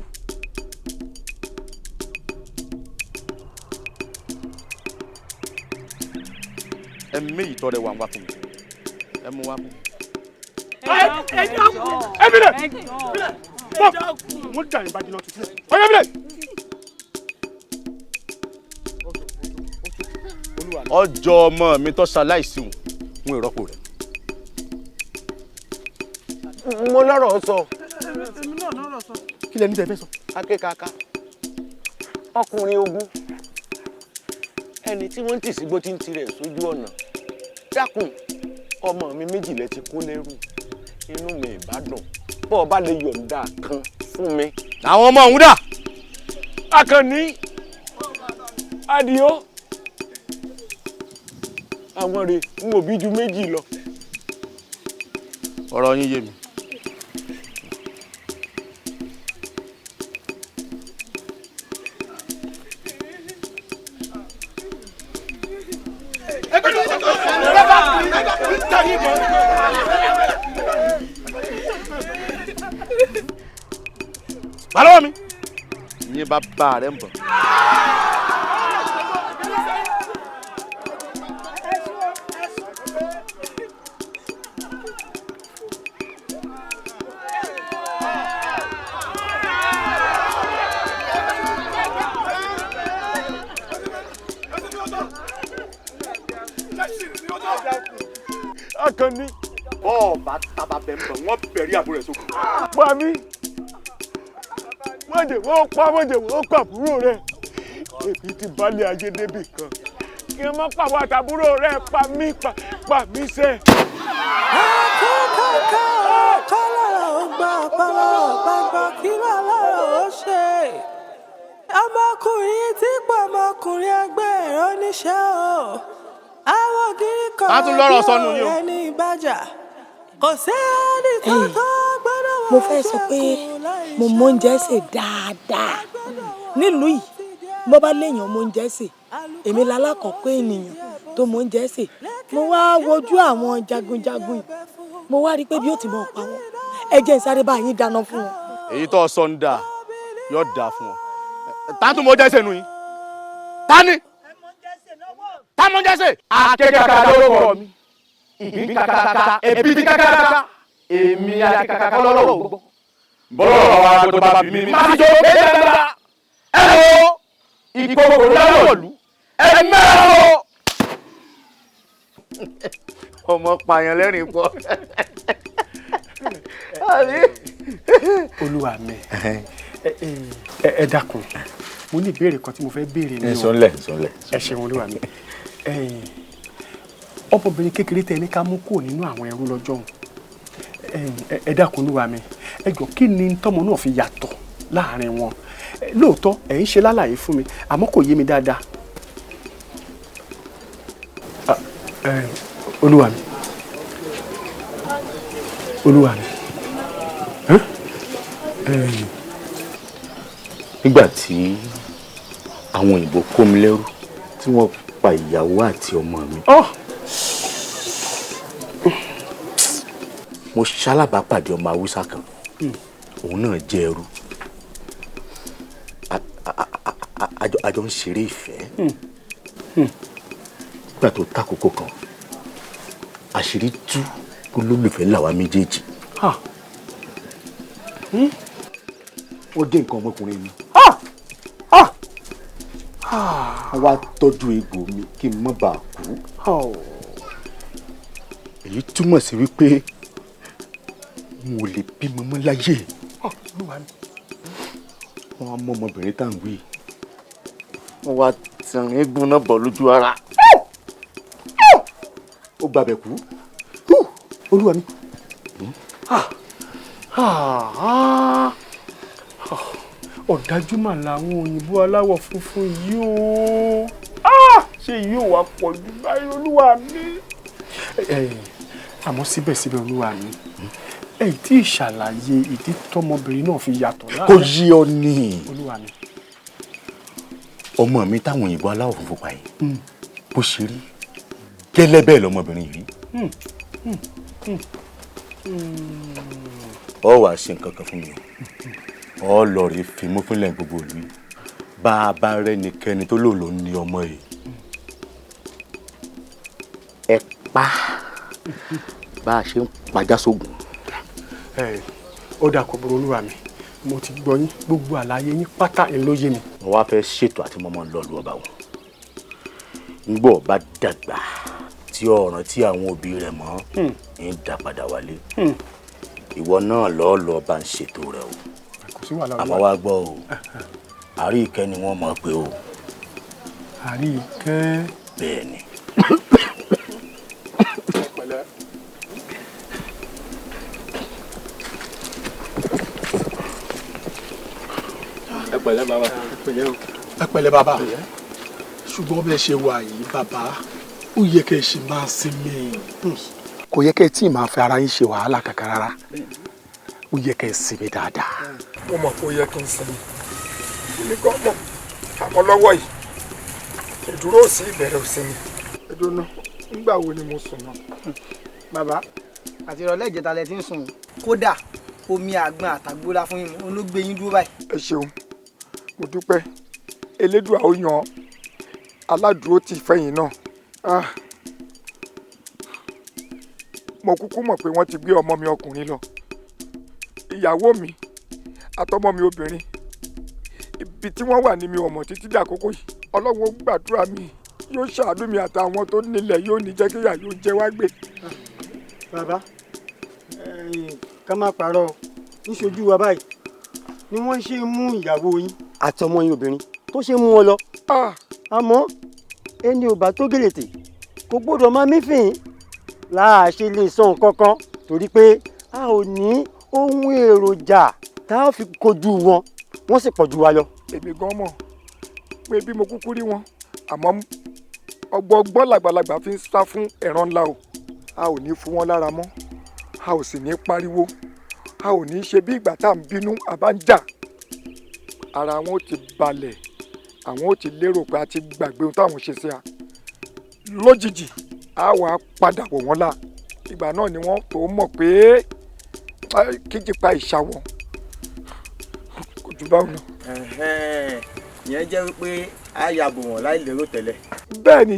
Ẹ méyì tọrẹ wà wá fún mi, ẹ mú wá fún mi. Ẹ bílẹ̀ bọ́ wọ́n dà yín bá jiná tuntun ọ̀yẹ́ bílẹ̀. Ọjọ́ ọmọ mi tó ṣaláìsí òun fún ìrọ́pò rẹ̀. Mo lọ́rọ̀ sọ. Èmi náà lọ́rọ̀ sọ. Kí lẹni tẹ́ fẹ́ sọ? Akékaka, ọkùnrin ogun, ẹni tí wọ́n ń tì sígbó tí ń tirẹ̀ sójú ọ̀nà. Dákun, ọmọ mi méjì lẹ ti kó lẹ́rù, inú mi ìbádùn bọ́ ọ bá lè yọ̀ǹda kan fún mi. Àwọn ọmọ òun dà? Àkànní, Àdìó, àwọn rè ń wò bí ju méjì lọ. Ọ̀rọ̀ yín yé mi. Balọ̀ mi, ìyẹn bá bá rẹ̀ ń bọ̀. Àkànní. Bọ́ọ̀bà tábà bẹ̀ ń bọ̀, wọ́n bẹ̀rí àbúrò ẹ̀ sókun. Pa mí, mọ̀jẹ̀ wọ́n pa, mọ̀jẹ̀ wọ́n pa àbúrò rẹ̀. Èmi ti balẹ̀ ayé débì kan. Kí wọ́n má pàwọ́ àtàbúrò rẹ̀, pa mí, pa mí sẹ́. Akẹ́kọ̀ọ́ kọ́lọ́rọ̀ ó gbà pọ́lọ́rọ̀ gbàgbọ́ kí lọ́lọ́rọ̀ ó ṣe. Ọmọkùnrin tí pọ̀ ọmọkùnrin ẹgbẹ́ ẹ̀rọ níṣẹ́ o. Àwọn ògiri kan bí ọ̀rẹ́ ní ìbàjá. Kò sẹ́ni tó tó gbọ́dọ̀ wọ́n Mo fẹ́ sọ pé mo mọ oúnjẹ sè dáadáa nílùú yìí. Mo bá léèyàn mọ oúnjẹ sè, èmi lálákọ̀ọ́kọ́ ènìyàn tó mọ oúnjẹ sè. Mo wá wojú àwọn jagunjagun yìí, mo wá rí i pé bí ó ti mọ̀ pa wọ́n, ẹ jẹ́ n sáré bá yín dáná fún wọn. Èyí tó sọ ń dà yóò dáa fún ọ. Ta tún mo jẹ́sẹ̀ nu yín? Ta ni? Ta mo jẹ́sẹ̀? Akẹ́kọ̀ọ́ ló kọ̀ mí. Ìgbín kàkàkà, ẹbí ti kàkàkà. Èmi akẹ́kọ̀ọ́ lọ́wọ́ gbọ́. Bọ́lá wa tó bá bí mi. Má fi jọ kéde dáadáa. Ẹ wo ìkókò lọ́wọ́lú. Ẹ mẹ́rọ. Ọmọ pààyàn lẹ́rìn pọ̀. Olúwa mi, ẹ dákun, mo ní ìbéèrè kan tí mo fẹ́ béèrè ní o. Sọlẹ̀ sọlẹ̀. Ẹ ṣeun olúwa mi. Ọmọbìnrin kékeré tẹ ní ká mú kúrò nínú àwọn ẹrú lọ́jọ́ òun, ẹ dákun olúwa mi, ẹ jọ̀ọ́, kí ni tọ́mọ náà fi yàtọ̀ láàrin wọn? Lóòótọ́ ẹ̀ ń ṣe lálàyé fún mi, àmọ́ kò yé mi dáadáa. Olúwa mi, olúwa mi. Nígbà tí àwọn òyìnbó kó mi lẹ́rú tí wọ́n pa ìyàwó àti ọmọ mi, mo ṣalábàápàdé ọmọ Haúsá kan, òun náà jẹ́ ẹrú. A jọ ń ṣeré ìfẹ́. Nígbà tó tákòókò kan, àṣírí tú olólùfẹ́ làwa méjèèjì. Wọ́n gé nǹkan ọmọkùnrin mi. Wọ́n wá tọ́jú egbò mi kí n má bàa kú. Èyí túmọ̀ sí wípé n ò lè bímọ mọ́ láyé. Wọ́n á mú ọmọbìnrin tá à ń wí. Wọ́n wá tìrín eégún náà bọ̀ lójú ara. Ó gbàbẹ̀ kú. Olúwa mi, ọ̀dájú mà làwọn òyìnbó aláwọ̀ funfun yìí o. Ṣé yóò wá pọ̀ jù báyìí olúwa mi? Àmọ́ síbẹ̀síbẹ̀ olúwa mi, ẹ tí ì ṣàlàyé ìdí tọmọbìnrin náà fi yàtọ̀ láàrin. Kò yí ọ ní. Olúwa mi. Ọmọ mi táwọn òyìnbó aláwọ̀ funfun pa yìí, bó ṣe rí gẹ́lẹ́ bẹ́ẹ̀ lọmọbìnrin yìí. Ọ wàá ṣe nǹkan kan fún mi o. Ọ lọ rèé fimú fúnlẹ̀ gbogbo ìlú yìí. Bá a bá rẹ́nikẹ́ni tó lò ló ní ọmọ yìí, ẹ pa bá a ṣe ń pajá sógun. Ó dà, kò burú olúwa mi, mo ti gbọ́ yín, gbogbo àlàyé yín pátá ẹ̀ ló yé mi. Mo wá fẹ́ ṣètò àti mọ́mọ́ lọ́ọ̀lù ọba wọn. Ngbọ́ bá dàgbà tí ọ̀ràn tí àwọn òbí rẹ̀ mọ́ ń dá padà wálé. Ìwọ náà lọ́ọ́ lọ́ọ́ bá ń ṣètò rẹ̀ o. Àmọ́ wá gbọ́ o, Àríkẹ́ ni wọ́n mọ̀ pé o. Àríkẹ́. Bẹ́ẹ̀ ni. Ẹ pẹ̀lẹ́ bàbá. Ẹ pẹ̀lẹ́ bàbá. Ṣùgbọ́n bí ẹ ṣe wà yìí bàbá, ó yẹ kẹ́ ẹ ṣe máa sinmi. Kò yẹ kẹ́ ẹ tí ì máa fi ara yín ṣe wàhálà kankan rárá. Ó yẹ kẹ́ ẹ sinmi dáadáa. Mo mọ̀ pé ó yẹ kí n sinmi. Èmi gan mọ̀, àmọ́ lọ́wọ́ yìí, ìdúró ò sí, ìbẹ̀rẹ̀ ò sí mi. Ẹ dúró, nígbà wo ni mo sùn náà? Bàbá, àti ìrọ̀lẹ́ ìjẹta lẹ ti ń sùn. Kódà omi àgbọn àtàgbóla fún yín ló gbé yín dúró báyìí. Ẹ ṣeun, mo dúpẹ́. Elédùà ó yan aládùúró ti fẹ̀yìn náà. Mo kúkú mọ̀ pé wọ́n ti gbé ọmọ mi ọkùnrin lọ, ìyàwó mi àtọmọ mi obìnrin. Ibi tí wọ́n wà ní mi ò mọ̀ títí di àkókò yìí. Ọlọ́run ó gbàdúrà mi, yóò ṣàánú mi àtàwọn tó nílẹ̀, yóò ní jẹ́ kíyà yóò jẹ wá gbé. Bàbá, ká má parọ́, níṣojú wa báyìí ni wọ́n ṣe mú ìyàwó yín àtọmọ yín obìnrin tó ṣe mú wọn lọ. Àmọ́ ẹni ò bá tó gèlètè kò gbọ́dọ̀ máa mífìn láàṣẹ lè sọ nǹkan kan, torí pé a ò ní ohun èròjà tá a fi kojú wọn, wọ́n sì pọ̀ jù wa lọ. Èmi gan mọ̀ pé bí mo kúkú rí wọn, àmọ́ ọgbọọgbọ́n làgbàlagbà fi ń sá fún ẹ̀ràn ńlá o. A ò ní fún wọn lára mọ́, a ò sì ní pariwo, a ò ní ṣe bí ìgbà tá à ń bínú àbá ń jà. Ara wọn ó ti balẹ̀, àwọn ó ti lérò pé a ti gbàgbé ohun táwọn ṣe sí a. Lójijì a wà padà wọ̀ wọ́n la. Ìgbà náà ni wọ́n tó mọ̀ pé kíjìpá ìṣàwọ̀ kò jù báwọn lọ. Ìyẹn jẹ́ wípé a yàbò wọ́n láì lérò tẹ́lẹ̀. Bẹ́ẹ̀ ni,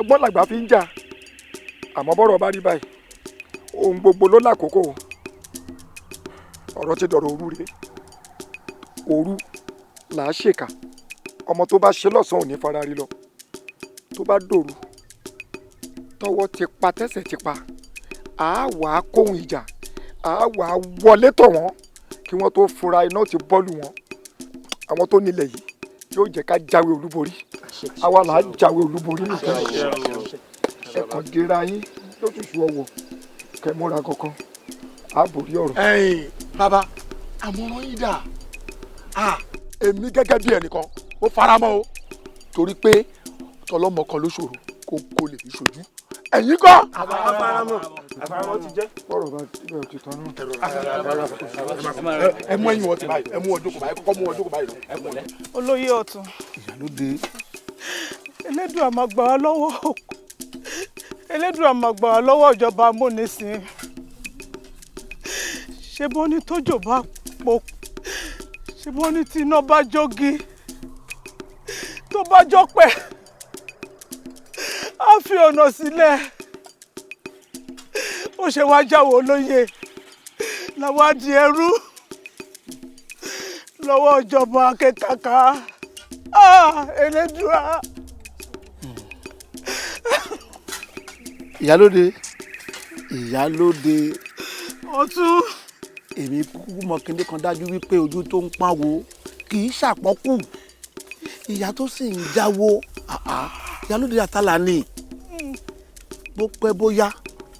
ọgbọ́n làgbà fi ń jà, àmọ́ bọ́rọ̀ bá rí báyìí, ohun gbogbo ló lákòókò. Ọ̀rọ̀ ti dọ̀rọ̀ òru rèé. Òru là á ṣèkà. Ọmọ tó bá ṣe lọ́sàn-án ò ní fara rí lọ. Tó bá dòru, tọwọ́ ti pa tẹ́sẹ̀ ti pa, àá wàá kóhun ìjà, àá wàá wọlé tọ̀ wọ́n kí wọ́n tó fura iná ti bọ́ọ̀lù wọn. Àwọn tó nílẹ̀ yìí yóò jẹ́ ká jáwé olúborí. Àwa là á jáwé olúborí nìkan. Ẹ kàn dira yín lóṣooṣù ọwọ́ kẹ́ múra kankan, á borí ọ̀rọ̀. Ẹ̀yin bàbá, àmọ̀ràn yín dà. Èmi gẹ́gẹ́ bí ẹnìkan ó faramọ́ o, torí pé tọlọ́mọ kan ló ṣòro kó kó lè fi ṣojú. Ẹ̀yin kọ́. Àfaramọ́ àfaramọ́ ti jẹ́. Bọ́rọ̀ bá ibẹ̀ ti tán náà. Ẹ mú ẹ̀yin wọn ti báyìí, ẹ mú ọjọ́ kò báyìí, kọ́kọ́ mú ọjọ́ kò báyìí. Olóyè ọ̀tún. Ìyálóde. Elédùà máa gbà wá lọ́wọ́, Elédùà máa gbà wá lọ́wọ́ ìjọba amúnisìn. Ṣé bó ní tójò bá po, ṣé bó ní tí iná bá jógi, tó bá jọpẹ́, á fi ọ̀nà sílẹ̀. Ó ṣe wá jáwọ́ olóyè làwọn á di ẹrú lọ́wọ́ ìjọba akẹ́kàkà. Elédùà. Ìyálóde, ìyálóde. Ọ̀tún. Èmi kúkú mọ kíndé kan dájú wípé ojú tó ń pawó kì í ṣàpọ́kù. Ìyá tó sì ń jáwó, ìyálóde àtàlà ni. Bó pẹ́ bóyá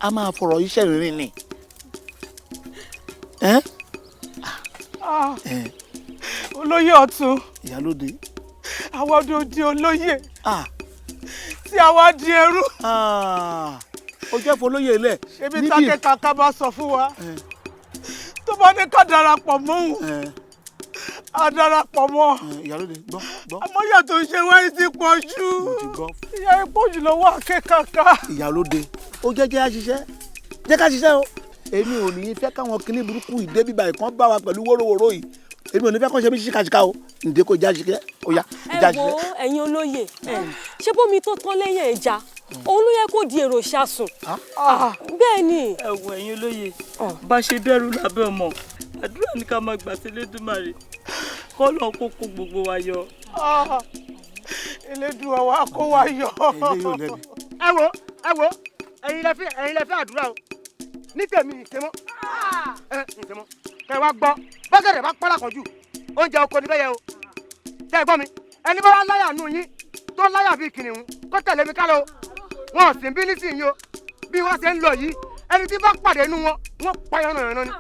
a máa fọ̀rọ̀ iṣẹ́ rìnrìn ni. Olóyè ọ̀tún. Ìyálóde. Àwọn ọdún di olóyè tí àwa di ẹrú. Ó jẹ́ fọlóyè lẹ̀. Ṣebí tákẹ́kàká bá sọ fún wa tó bá ní ká darapọ̀ mọ́ òun, a darapọ̀ mọ́. Ìyálóde gbọ́ gbọ́. Àmọ́ ìyà tó ń ṣe wáyé ti pọ̀ jù. Ìyà yìí pọ̀ jù lọ́wọ́ akẹ́kàká. Ìyálóde, ó jẹ́ jẹ́ àṣìṣe, jẹ́ ká ṣiṣẹ́ o. Èmi ò ní fẹ́ káwọn kinní burúkú ìdé bíbá ìkan bá wa pẹ̀lú wórówóró yìí. Èmi ò ní fẹ́ kọ́ ṣe mí ṣíkàṣíkà o. Ǹdẹ́ kò já ṣiṣẹ́, ó yá, já Ẹ wo ṣiṣẹ́. ẹ̀yin olóyè, ṣé bómi tó tán lẹ́yìn ẹja òun ló yẹ kó di èrò ṣàsùn. Bẹ́ẹ̀ ni. Ẹ wo ẹ̀yin olóyè, bá ṣe bẹ̀rù lábẹ́ ọmọ, àdúrà ní ká máa gbà sí Elédùmarè kọ́ lọ́ọ́ kó kó gbogbo wa yọ. Elédùà wa kó wa yọ. Ẹ wo ẹ wo, ẹ̀yin lẹ fẹ́ àdúrà o. Ní tèmi ìṣemọ́, ìṣemọ́ kẹ wá gbọ́, bọ́gẹ̀dẹ̀ bá pọ́nlá kan jù, oúnjẹ oko ni bẹ́yẹ o. Tẹ́ ẹ gbọ́ mi, ẹni bá wá láyà nù yín tó láyà bíi kìnìún kó tẹ̀lé mi kálọ o. Wọn ò sì ń bí nísìnyí o. Bí wọ́n ṣe ń lọ yìí, ẹni tí bá pàdé nù wọn, wọ́n pa ẹran ẹran ni.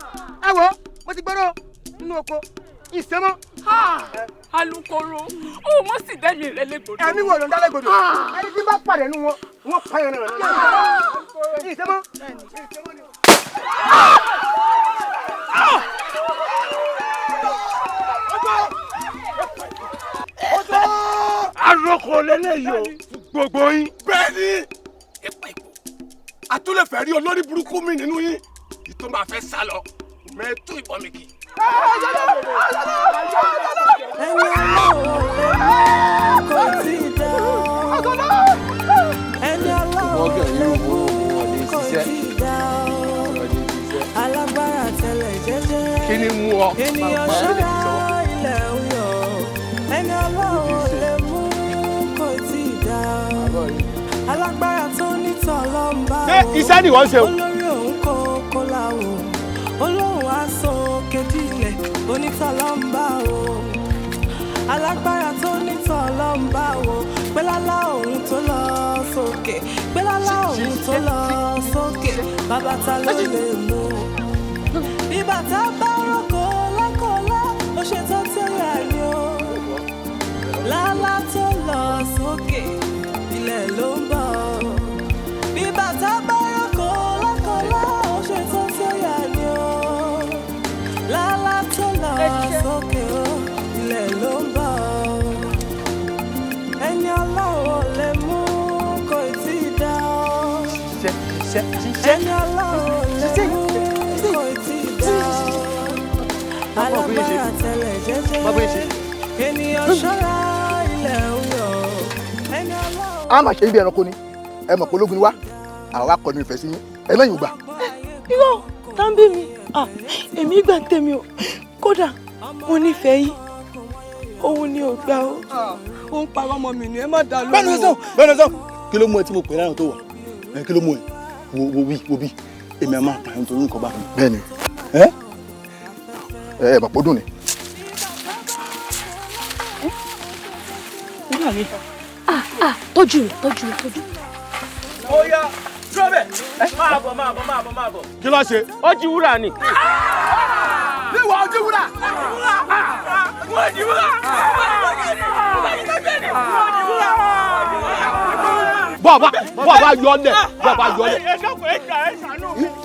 Ẹ wo, mo ti gbọ́dọ̀ nínú oko ìṣemọ́. Alukoro, ó mọ̀ sí dẹ́mi rẹ légbodò. Ẹ̀mí wo ló ń dá légbodò? Ẹni tí bá pàdé nù wọn, wọ́n pa ẹran ẹran ni. Ìṣemọ́. Aroko lélẹ́yìí o, gbogbo yín. Bẹ́ẹ̀ ni, ipa ìpò atúlẹ̀fẹ̀ rí olórí burúkú mi nínú yín ìtò máa fẹ́ sá lọ mẹ́tú ìbọn mi kì. Ẹni ọlọ́run lè mú kò tí ì dá. Ẹni ọlọ́run lè mú kò tí ì dá. Alágbára tẹlẹ̀ jẹ́jẹ́. Kí ni mú ọ? Ènìyàn ṣọ́ra ilẹ̀ ń yọ. Ẹni ọlọ́run lè mú kò tí ì dá. Alágbára tó ní tọ̀lọ́ ń bá Ṣé iṣẹ́ ni wọ́n ṣe o? Olórí òun kò kó láwò. Olóhùn aṣọ kejì ilẹ̀ onítọ̀lọ́ ń bá o. Alágbára tó nítọ̀lọ́ ń bá o. Gbélálá òun tó lọ sókè. Gbélálá òun tó lọ sókè. Bàbá ta ló lè mú? Bí bàtà bá rògbò lákọ̀ọ́lá, ó ṣe tó tí ó yà ni o. Lálá tó lọ sókè, ilẹ̀ ló ń bọ̀. Bí bàtà bá rògbò lákọ̀ọ́lá, ó ṣe tó tí ó yà ni o. Lálá tó lọ sókè o, ilẹ̀ ló ń bọ̀. Ẹni ọlọ́run lè mú kò tí ì dá o. Ẹni ọlọ́run lè mú kò tí ì dá o. Alágbára tẹlẹ̀ jẹ́jẹ́. Ènìyàn ṣọ́ra ilẹ̀ ń yọ̀ ẹni ọlọ́run. A máa ṣe ibi ẹranko ni ẹ mọ̀ pé ológun ni wá, àwa kọ́ ní ìfẹ́ sí yín ẹlẹ́yìn ògbà. Irọ́ tàbí mi, èmi gbà ń tèmi o, kódà mo nífẹ̀ẹ́ yín, òun ni ò gbà o. Ó ń parọ́ ọmọ mi ni ẹ má dá lóhùn. Bẹ́ẹ̀ni sọ kí ló mú ẹ tí mo pè láyọ̀ tó wà ẹ kí ló mú ẹ wo bí wo bí èmi a máa pààyàn torí nǹkan bá mi. Bẹ́ẹ̀ni ẹ ẹ mọ̀ pé ó dùn ni. Tọ́jú rẹ̀ tọ́jú rẹ̀ tọ́jú. Ó yá dúró bẹ́ẹ̀ máa bọ̀ máa bọ̀ máa bọ̀ máa bọ̀. Kí ló ṣe. Ó jí wúrà ni. Níwọ̀ ó jí wúrà. Ó jí wúrà. Bọ́ọ̀ bá yọ ọ́ lẹ̀ bọ́ọ̀ bá yọ ọ́ lẹ̀.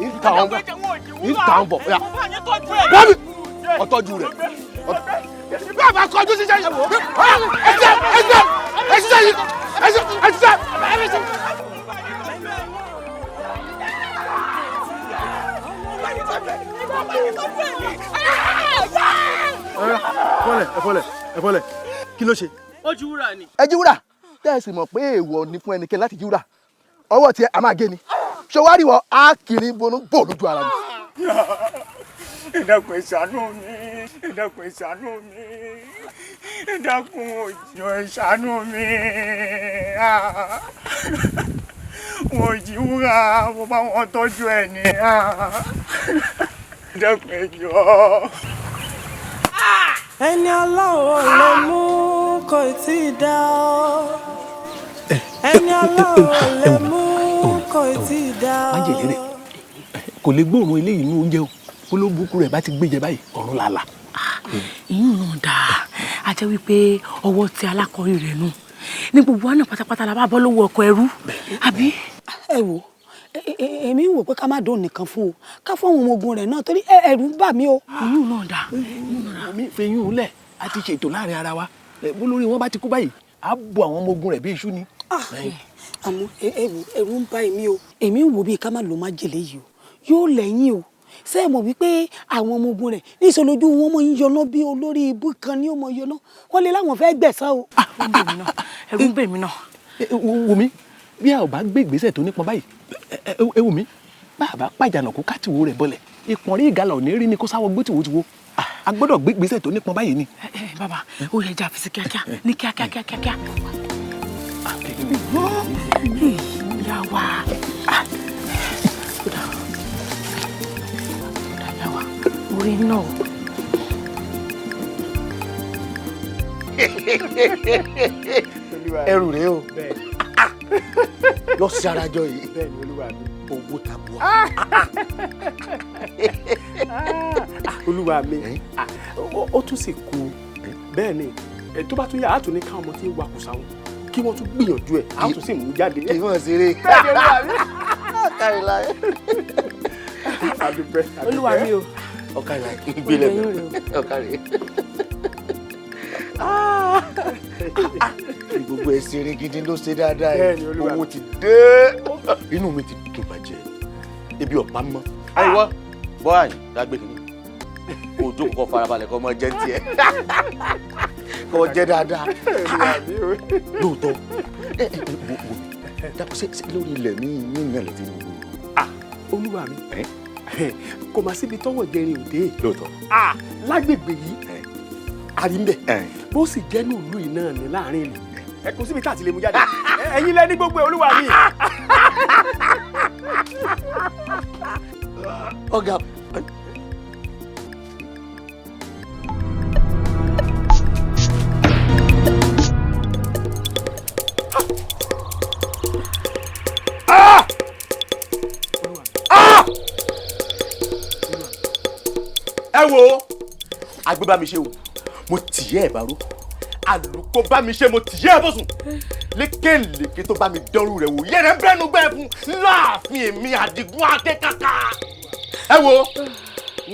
Ìta ń bọ̀ bọ́ọ̀mì ọ̀tọ́jú rẹ̀. Bẹ́ẹ̀ bá kọjú síṣẹ́ yìí. Ẹ̀ṣẹ̀ ẹ̀ṣẹ̀ ẹ̀ṣẹ̀ yìí ẹ̀ṣẹ̀ ẹ̀ṣẹ̀ ẹ̀ṣẹ̀. Ẹ fọlẹ̀ ẹ fọlẹ̀ kí ló ṣe. Ó jí wúrà ni. Ẹ jí wúrà tẹ́ ẹ sì mọ̀ pé èèwọ̀ ni fún ẹnikẹ́ni láti jí wúrà, ọwọ́ tiẹ̀ a máa gé ni ṣé wàá rí wọ á kiri bonú bò lójú ara mi. Ẹ dákun ẹ ṣàánú mi, ẹ dákun ẹ ṣàánú mi, ẹ dákun òjò ẹ ṣàánú mi. Wọn ò jí wúrà, mo bá wọn tọ́jú ẹ ní. Ẹ dákun ẹ jọ̀ọ́. Ẹni ọlọ́run ò lè mú kò tí ì dá ọ. Ẹni ọlọ́run ò lè mú kò tí ì dá ọ. Májèlé rẹ̀ kò lè gbóòórùn eléyìí inú oúnjẹ o, olóbùkún rẹ̀ bá ti gbéjẹ báyìí ọ̀run làlà. Ìyún náà dáa, a jẹ́ wípé ọwọ́ ti alákọ̀ọ́rí rẹ̀ nù ní gbogbo àná pátápátá la bá bọ́ lọ́wọ́ ọkọ̀ ẹrú àbí. Ẹ wo èmi ń wò pé ká má dùn nìkan fún o, ká fún àwọn ọmọ ogun rẹ̀ náà torí ẹ̀rù ń bà mí o. Ìyún náà dáa. Mi fẹyún lẹ̀ a ti ṣètò láàrin ara wa, bólórí wọn bá ti kú báyìí á bo àwọn ọmọ ogun rẹ̀ bí iṣu ni. Àmọ́ ẹ̀rù ń bà èmi o. Èmi ń wò bíi ká má lò májèlé yìí o, yóò lẹ́yìn o. Ṣé ẹ mọ̀ wípé àwọn ọmọ ogun rẹ̀ níṣẹ́ lójú wọn mọ̀ ń yọná bí olórí ibú kan ní ó mọ̀ yọná, wọ́n lè láwọn fẹ́ gbẹ̀san o. Ẹ̀rù ń bà mí náà. Wò mí bí a ò bá gbé ìgbésẹ̀ tó nípọn báyìí, ẹ wò mí bá a bá pàjánà kó kátìwó rẹ̀ bọlẹ̀ ìpọ̀nrí ìgalà ò ní rí ni kó sáwọ́ gbó tìwótìwó, a gbọ́dọ̀ gbé ìgbésẹ̀ tó nípọn báyìí ni. Bàbá ó yẹ jà fisi kíákíá ní kíákíá kíákíá. Ìyá wa orí náà. Ẹrù rèé o lọ sí arajọ yìí owó tabua. Olúwa mi ó tún sì kú bẹ́ẹ̀ ni tó bá tún yà á tún ní káwọn ọmọ tí ń wakùsà wọn kí wọ́n tún gbìyànjú ẹ̀ á tún sì mú jáde. Kì í mọ̀ ṣeré. Bẹ́ẹ̀ ni olúwa mi. Olúwa mi o. Ọ̀kàrẹ̀ ìgbélé ọ̀kàrẹ̀. Gbogbo ẹ̀ ṣeré gidi ló ṣe dáadáa yìí, owó ti dé, inú mi ti dùn bàjẹ́, ebi ọ̀pá mọ́. Àìwọ́ bọ́ọ̀lù dágbé kìíní kò jókòó kó farabalẹ̀ kó mọ jẹ́ tiẹ̀ kó jẹ́ dáadáa. Lóòótọ́ dákun ṣe lórí ilẹ̀ ní ìrìnàlẹ̀ tí mo gbọ́. Olúwa mi kò má síbi tọ́wọ́ jẹrin òde. Lóòótọ́. Lágbègbè yìí àrímbẹ̀ bó sì jẹ́ ní ìlú yìí náà ní láàrin ìlú ẹ kò síbi tá a ti lè mú jáde ẹ̀yin lẹ ní gbogbo ẹ̀ olúwa mi. Ọ̀gá. Ẹ wo agbébámiṣe o, mo tìyẹ́ ẹ̀ báró, àlùkò bá mi ṣe mo tìyẹ́ ẹ̀ bọ̀sùn, lékèlékè tó bá mi dánrù rẹ̀ wò yẹ́rẹ̀ bẹ́nu bẹ́ẹ̀ fún láàfin èmi Àdìgún Akékàkà. Ẹ wo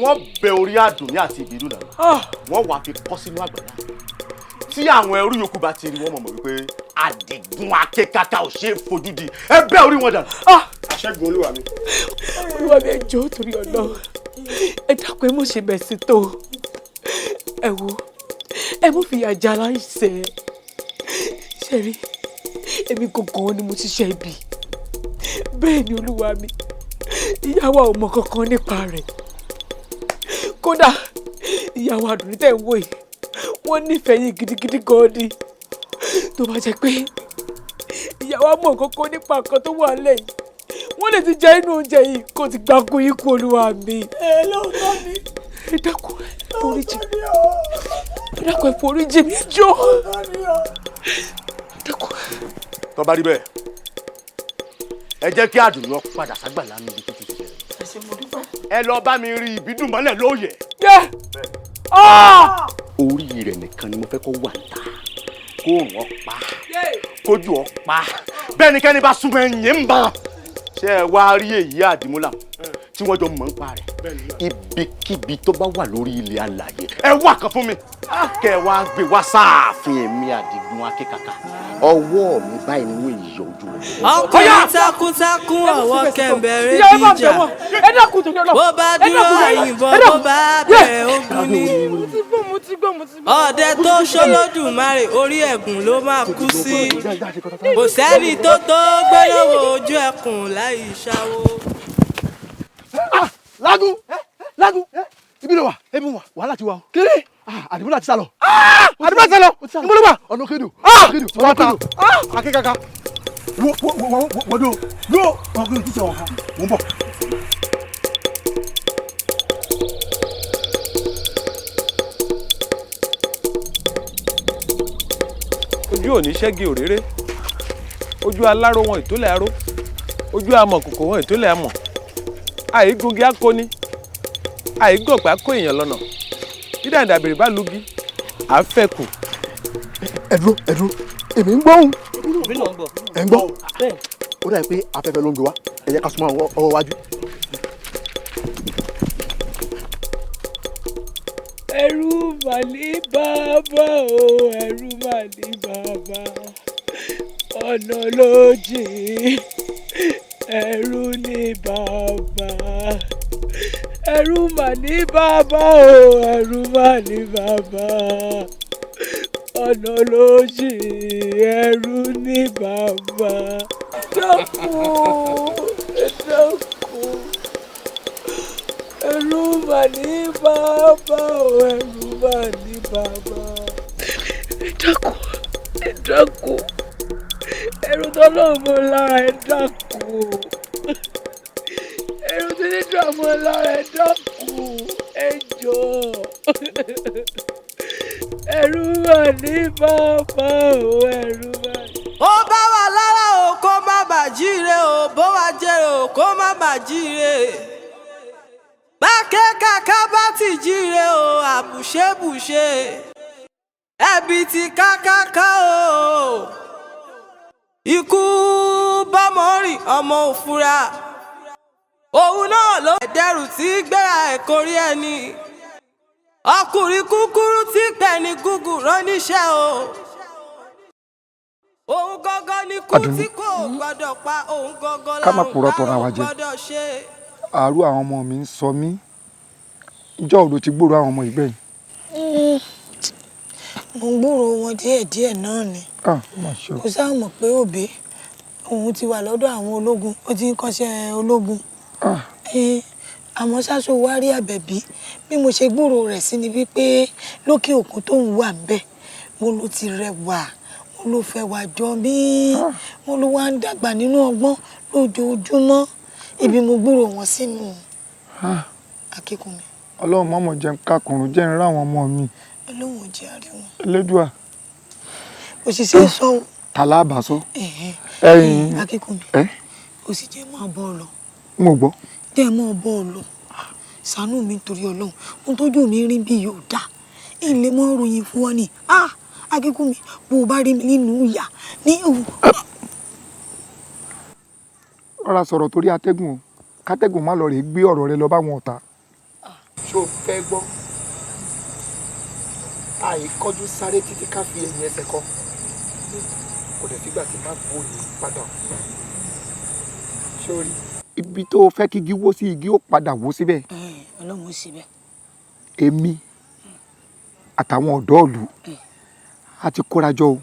wọ́n bẹ orí Àdùnní àti Ìbídùn dànù, wọ́n wàá fi kọ́ sínú àgbàlá tí àwọn ẹrú yòókù bá ti rí wọ́n mọ̀ wípé Àdìgún Akékàkà ò ṣeé fojú di, ẹ bẹ́ orí wọn dànù. Àṣẹ́gun olúwa mi. Olúwa mi ẹ jọ̀ọ́ torí Ọlọ́run, ẹ dákun ẹ mọ̀ ṣe bẹ̀ sí tó. Ẹ wo Ẹ mú fìyà jẹ aláìṣẹ̀. Ṣé rí, èmi gangan ni mo ṣiṣẹ́ ibi. Bẹ́ẹ̀ ni olúwa mi, ìyàwó ò mọ kankan nípa rẹ̀. Kódà ìyàwó Àdùnní tẹ̀ ń wò yìí, wọ́n nífẹ̀ẹ́ yín gidigidi gan ni. Tó bá jẹ́ pé ìyàwó mọ̀ kankan nípa nǹkan tó wà lẹ̀ yìí, wọ́n lè ti jẹ inú oúnjẹ yìí kó ti gbá kú ikú olúwa mi. Ẹ lóòótọ́ ni. Ẹ dákun, ẹ foríjì mi. Ẹ dákun, ẹ foríjì mi jọ̀ọ́. Ẹ dákun. Tó bá rí bẹ́ẹ̀, ẹ jẹ́ kí Àdùnní ó padà ságbàlá níbi tó ti ṣiṣẹ́. Ẹ ṣé, mo dúpẹ́. Ẹ lọ bá mi rí Ìbídùn mọ́lẹ̀ lóòyẹ̀. Orí rẹ̀ nìkan ni mo fẹ́ kó wà níta, kó òun ọ pa, kójú ọ pa, bẹ́ẹ̀ ni kẹ́ni bá súnmọ́ ẹ̀yìn ń bá. Ṣé ẹ wá rí èyí Àdìmúlà tí wọ́n jọ mọ̀ ń pa rẹ̀? Ibikíbi tó bá wà lórí ilẹ̀ alàyè, ẹ wá kan fún mi, kẹ́ ẹ wá gbé wá sáàfin èmi Àdìgún Akékaka. Ọwọ́ mi báyìí ni wọ́n yọ ojú rẹ̀. Ọkùnrin takuntakun ọwọ́ kẹ̀mbẹ̀rẹ̀ bíjà. Bó bá dúró àyìnbọn, bó bá bẹ̀rẹ̀ ogun ni. Ọdẹ tó ṣolódùmarè orí ẹ̀gùn ló máa kú sí. Kò sẹ́ni tó tó gbẹ́lówó ojú ẹkùn láì ṣáwó. Lágùn, Lágùn, ibi ló wà, ebi wà, wàhálà ti wà o. Kéré, Àdìmúlà ti sá lọ. Àdìmúlà ti sá lọ, níbo ló wà? Ọ̀nà Òkèdù, Òkèdù, ọ̀nà Òkèdù. Akékaka, wo wo wo wo do, wo ọkùnrin ti sọ wọn kan, mò ń bọ̀. Ojú ò ní ṣẹ́gi òréré, ojú aláró wọn ìtólẹ̀ aró, ojú amọ̀kòkò wọn ìtólẹ̀ amọ̀. Àìgúngi akóni, àìgọ̀pá kó èèyàn lọ́nà. Dídàdàbèrè bá lugi, à ń fẹ́ kù. Ẹ dúró, ẹ dúró, èmi ń gbóhùn. Ẹ ń gbọ́. Ó dàbí pé afẹ́fẹ́ ló ń gbé wá, ẹ jẹ́ ká súnmọ́ ọwọ́ wájú. Ẹ̀rù mà ní bàbá o, ẹ̀rù mà ní bàbá, ọ̀nà ló jìn. Ẹ̀rù ní bàbá, ẹ̀rù mà ní bàbá o, ẹ̀rù mà ní bàbá, ọ̀nà ló jìn. Ẹ̀rù ní bàbá. Dákun, dákun, ẹ̀rù mà ní bàbá o, ẹ̀rù mà ní bàbá. Ẹ dákun, ẹ dákun, ẹ̀rù tọ́lọ́run mọ́ lára, ẹ dákun. Ẹ̀rù tí nídùú mọ́ lára, ẹ dákun, ẹ jọ̀ọ́. Ẹ̀rù mà ní bàbá o, ẹ̀rù mà ní. Ó bá wà lára o, kó má bà jíire o, bó wà jèrè o, kó má bà jíire. Bákẹ́ kàkà bá ti jíire o, àbùṣebùṣe. Ẹbí ti kákáká o. Ikú bọ́mọ rìn ọmọ òfura. Òun náà ló dẹrù tí gbéra ẹ̀ kórí ẹni. Ọkùnrin kúkúrú tí pẹ̀lú gúgùn rán níṣẹ́ o. Òun gangan ni kú tí kò gbọ́dọ̀ pa, òun gangan Ká má làrùn purọ́ tọra wa kárùn jẹ. gbọ́dọ̀ ṣe. Àárú àwọn ọmọ mi ń sọ mí. Ìjọ́ wo ló ti gbúròó àwọn ọmọ ìgbẹ́yìn? Mo ń gbúròó wọn díẹ̀díẹ̀ náà ni. Ah, ó mà ṣe o. Kò sáà mọ̀ pé òbí òun ti wà lọ́dọ̀ àwọn ológun, ó ti ń kọ́ṣẹ́ ológun. Àmọ́ ṣáṣọ wá rí Àbẹ̀bí, bí mo ṣe gbúròó rẹ̀ sí ni wípé lókè òkun tóun wà ń bẹ̀, mo ló ti rẹwà, mo ló fẹ́ wà jọ mí, mo ló wá ń dàgbà nínú ọgbọ́n lójoojúmọ́. Ibi mo gbúròó wọn sínú. Akínkúnmi. Ọlọ́run mọ̀mọ́ jẹun kakùnrùn jẹ́ ń ráwọn ọmọ mi. Ọlọ́run ò jẹ́ àrí wọn. Elédùà. Òṣìṣẹ́ sọ o. Tàlá àbàsọ. Ẹ̀hẹ́n. Akínkúnmi. Ẹ́. Ó sì jẹ́ máa bọ́ ọ lọ. Mo gbọ́. Jẹ́ máa bọ́ ọ lọ. Ṣàánú mi nítorí Ọlọ́run. Ohun tójú mi rí bí yóò dá. Ilé mọ́ ròyìn fún ọ ni. Akínkúnmi, bó o bá rí mi nínú ìyà ní òun. Rọra sọ̀rọ̀ torí atẹ́gùn o. Kátẹ́gùn má lọ rè gbé ọ̀rọ̀ rẹ lọ báwọn ọ̀tá. Ṣé o fẹ́ gbọ́? Àìkọ́jú sáré títí ká fi ẹ̀yìn ẹsẹ̀ kọ. Kò dẹ̀ sígbà tí má bò ní padà. Ṣé o rí? Ibi tó o fẹ́ kí igi wó sí, igi ó padà wó síbẹ̀. Ọlọ́run ó síbẹ̀. Èmi Àtàwọn ọ̀dọ́ ìlú a ti kórajọ o,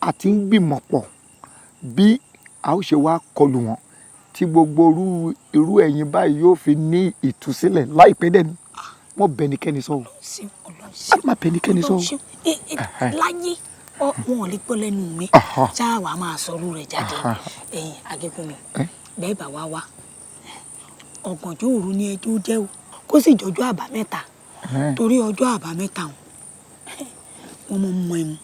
a ti ń gbìmọ̀ pọ̀ bí a ó ṣe wá kọlù wọn tí gbogbo irú ẹ̀yin báyìí yóò fi ní ìtúsílẹ̀ láìpẹ́ dẹ́ni. Wọ́n bẹ ẹnikẹ́ni sọ o, má bẹ ẹnikẹ́ni sọ o. Láyé wọn ò lè gbọ́ lẹ́nu mi, ṣáà wàá máa sọ̀rọ̀ rẹ̀ jáde. Ẹ̀yin Akínkúnmi, bẹ́ẹ̀ bá wá wá ọ̀gànjọ́ òru ni ẹjọ́ jẹ́ o, kó sì jọjọ́ àbámẹ́ta, torí ọjọ́ àbámẹ́ta wọn mọ̀ mọ̀ ẹ̀mú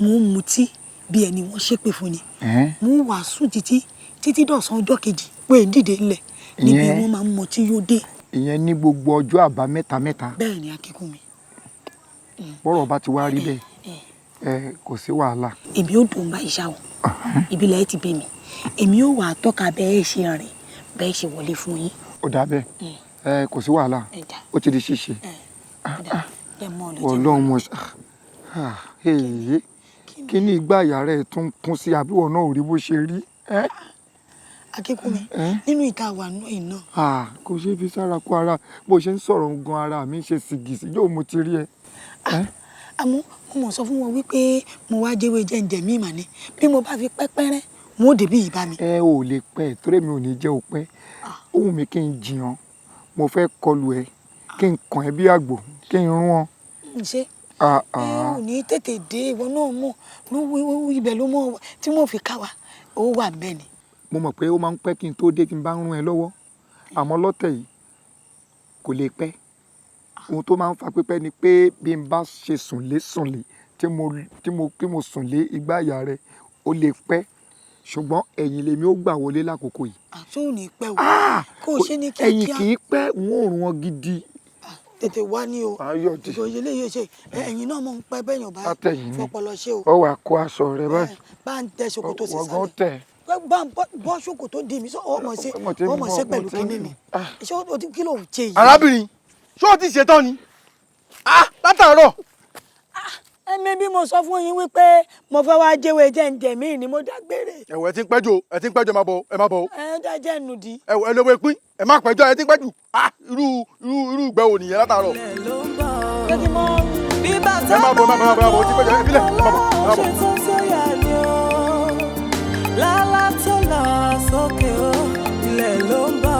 wọn mutí bí ẹni wọ́n ṣépè fún ni, wọ́n wàá sùn títí títí dọ̀sán ọjọ́ kejì pé dìde ńlẹ̀ níbi wọ́n máa ń mutí yóò dé. Ìyẹn ní gbogbo ọjọ́ àbámẹ́ta mẹ́ta. Bẹ́ẹ̀ ni Akínkúnmi. Bọ́rọ̀ bá ti wá rí bẹ́ẹ̀, ẹ kò sí wàhálà. Èmi ò dùn bá ìṣá o, ìbílẹ̀ ti bí mi, èmi ò wà tọ́ka bẹ́ẹ̀ ṣe rìn bẹ́ẹ̀ ṣe wọlé fún yín. Ó dà bẹ́ẹ̀, ẹ kò sí wàhálà, ó ti di ṣíṣe. Ọlọ́run mọ̀ ṣe kí ní ìgbà ìyá rẹ̀ tún kún sí àbíwọ̀ náà ò rí bó ṣe rí. Akínkúnmi, nínú ìta wà nù iná. Kò ṣeé fi sára kó ara bó ṣe ń sọ̀rọ̀ gan ara mi ṣe sìgìsì yóò mo ti rí ẹ. Àmọ́ mo mọ̀ sọ fún wọn wípé mo wá jẹ́wé jẹ́ǹjẹ̀ mí mà ní bí mo bá fi pẹ́pẹ́rẹ́ wọn ò débí ìbá mi. Ẹ ò lè pẹ́ torí mi ò ní jẹ́ òpẹ́, ohun mi kí n jiyàn, mo fẹ́ kọlù ẹ kí n kàn ẹ́ bí àgbò kí n rún ọ. Ṣé ẹ ò ní tètè dé, ìwọ náà mọ̀ ibẹ̀ ló mọ̀ tí mo fi ká wa ó wà bẹ́ẹ̀ ni. Mo mọ̀ pé ó máa ń pẹ́ kí n tó dé kí n bá ń rún ẹ lọ́wọ́, àmọ́ lọ́tẹ̀ yìí kò lè pẹ́. Ohun tó máa ń fa pípẹ́ ni pé bí n bá ṣe sùnlé sùnlé tí mo sùnlé igbá ìyá rẹ ó lè pẹ́, ṣùgbọ́n ẹ̀yìn lèmi ó gbà wọlé lákòókò yìí. Ṣé ò ní pẹ́ o? Kò ṣe ní kíákíá. Ẹ̀yìn kì í pẹ́, n ó rún wọn gidi. Tètè wá ní o, ìṣòye lè ṣe ẹ̀yìn náà mọ̀ ń pẹ́ bẹ́yàn bá fọpọlọ ṣe o. Ó wàá kó aṣọ rẹ báyìí. Bá ń tẹ ṣòkòtò sísàlẹ̀. Bá ń bọ́ ṣòkòtò dì mí ọmọ ṣe pẹ̀lú kínní ni. Ṣé o ti kí ló ń ṣe yìí? Arábìnrin, ṣé o ti ṣetán ni? Látàárọ̀. Ẹ̀mí bí mo sọ fún yín wípé mo fẹ́ wá jẹ́wé jẹ́ǹjẹ̀ mí ni mo dágbére. Ẹ̀wọ̀ ẹ ti ń pẹ́jù ẹ ti ń pẹ́jù, ẹ má bọ̀ ẹ má bọ̀. Ẹ ń dájẹ́ nùdí. Ẹ̀wọ̀ ẹ lówó ìpín ẹ má pẹ́jọ́ ẹ ti ń pẹ́jù. Irú ìgbẹ́ wo nìyẹn látàárọ̀. Ṣé kí mo. Ẹ má bọ̀ ẹ má bọ̀ ẹ má bọ̀ ẹ ti pẹ́jù ẹ bílẹ̀ ẹ má bọ̀ ẹ má bọ̀. Lálá tó lọ sókè ó ilẹ̀ ló ń bọ̀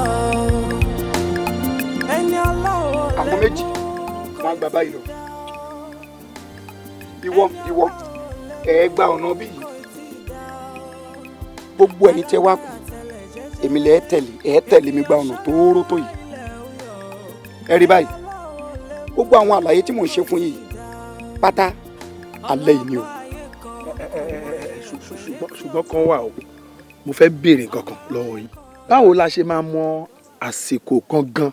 ẹni ọlọ́wọ́. Àwọn méjì wọn gba báyìí lọ, ìwọ ìwọ ẹ gba ọ̀nà bí yìí, gbogbo ẹ̀yin tẹ́ wá kù èmi lẹ tẹ̀lé, ẹ tẹ̀lé mi gba ọ̀nà tóóró tó yìí. Ẹ rí báyìí, gbogbo àwọn àlàyé tí mò ń ṣe fún yìí pátá alẹ́ yìí ni o. Ṣùgbọ́n kan wà o, mo fẹ́ béèrè nǹkan kan lọ́wọ́ yín. Báwo la ṣe máa mọ àsìkò gangan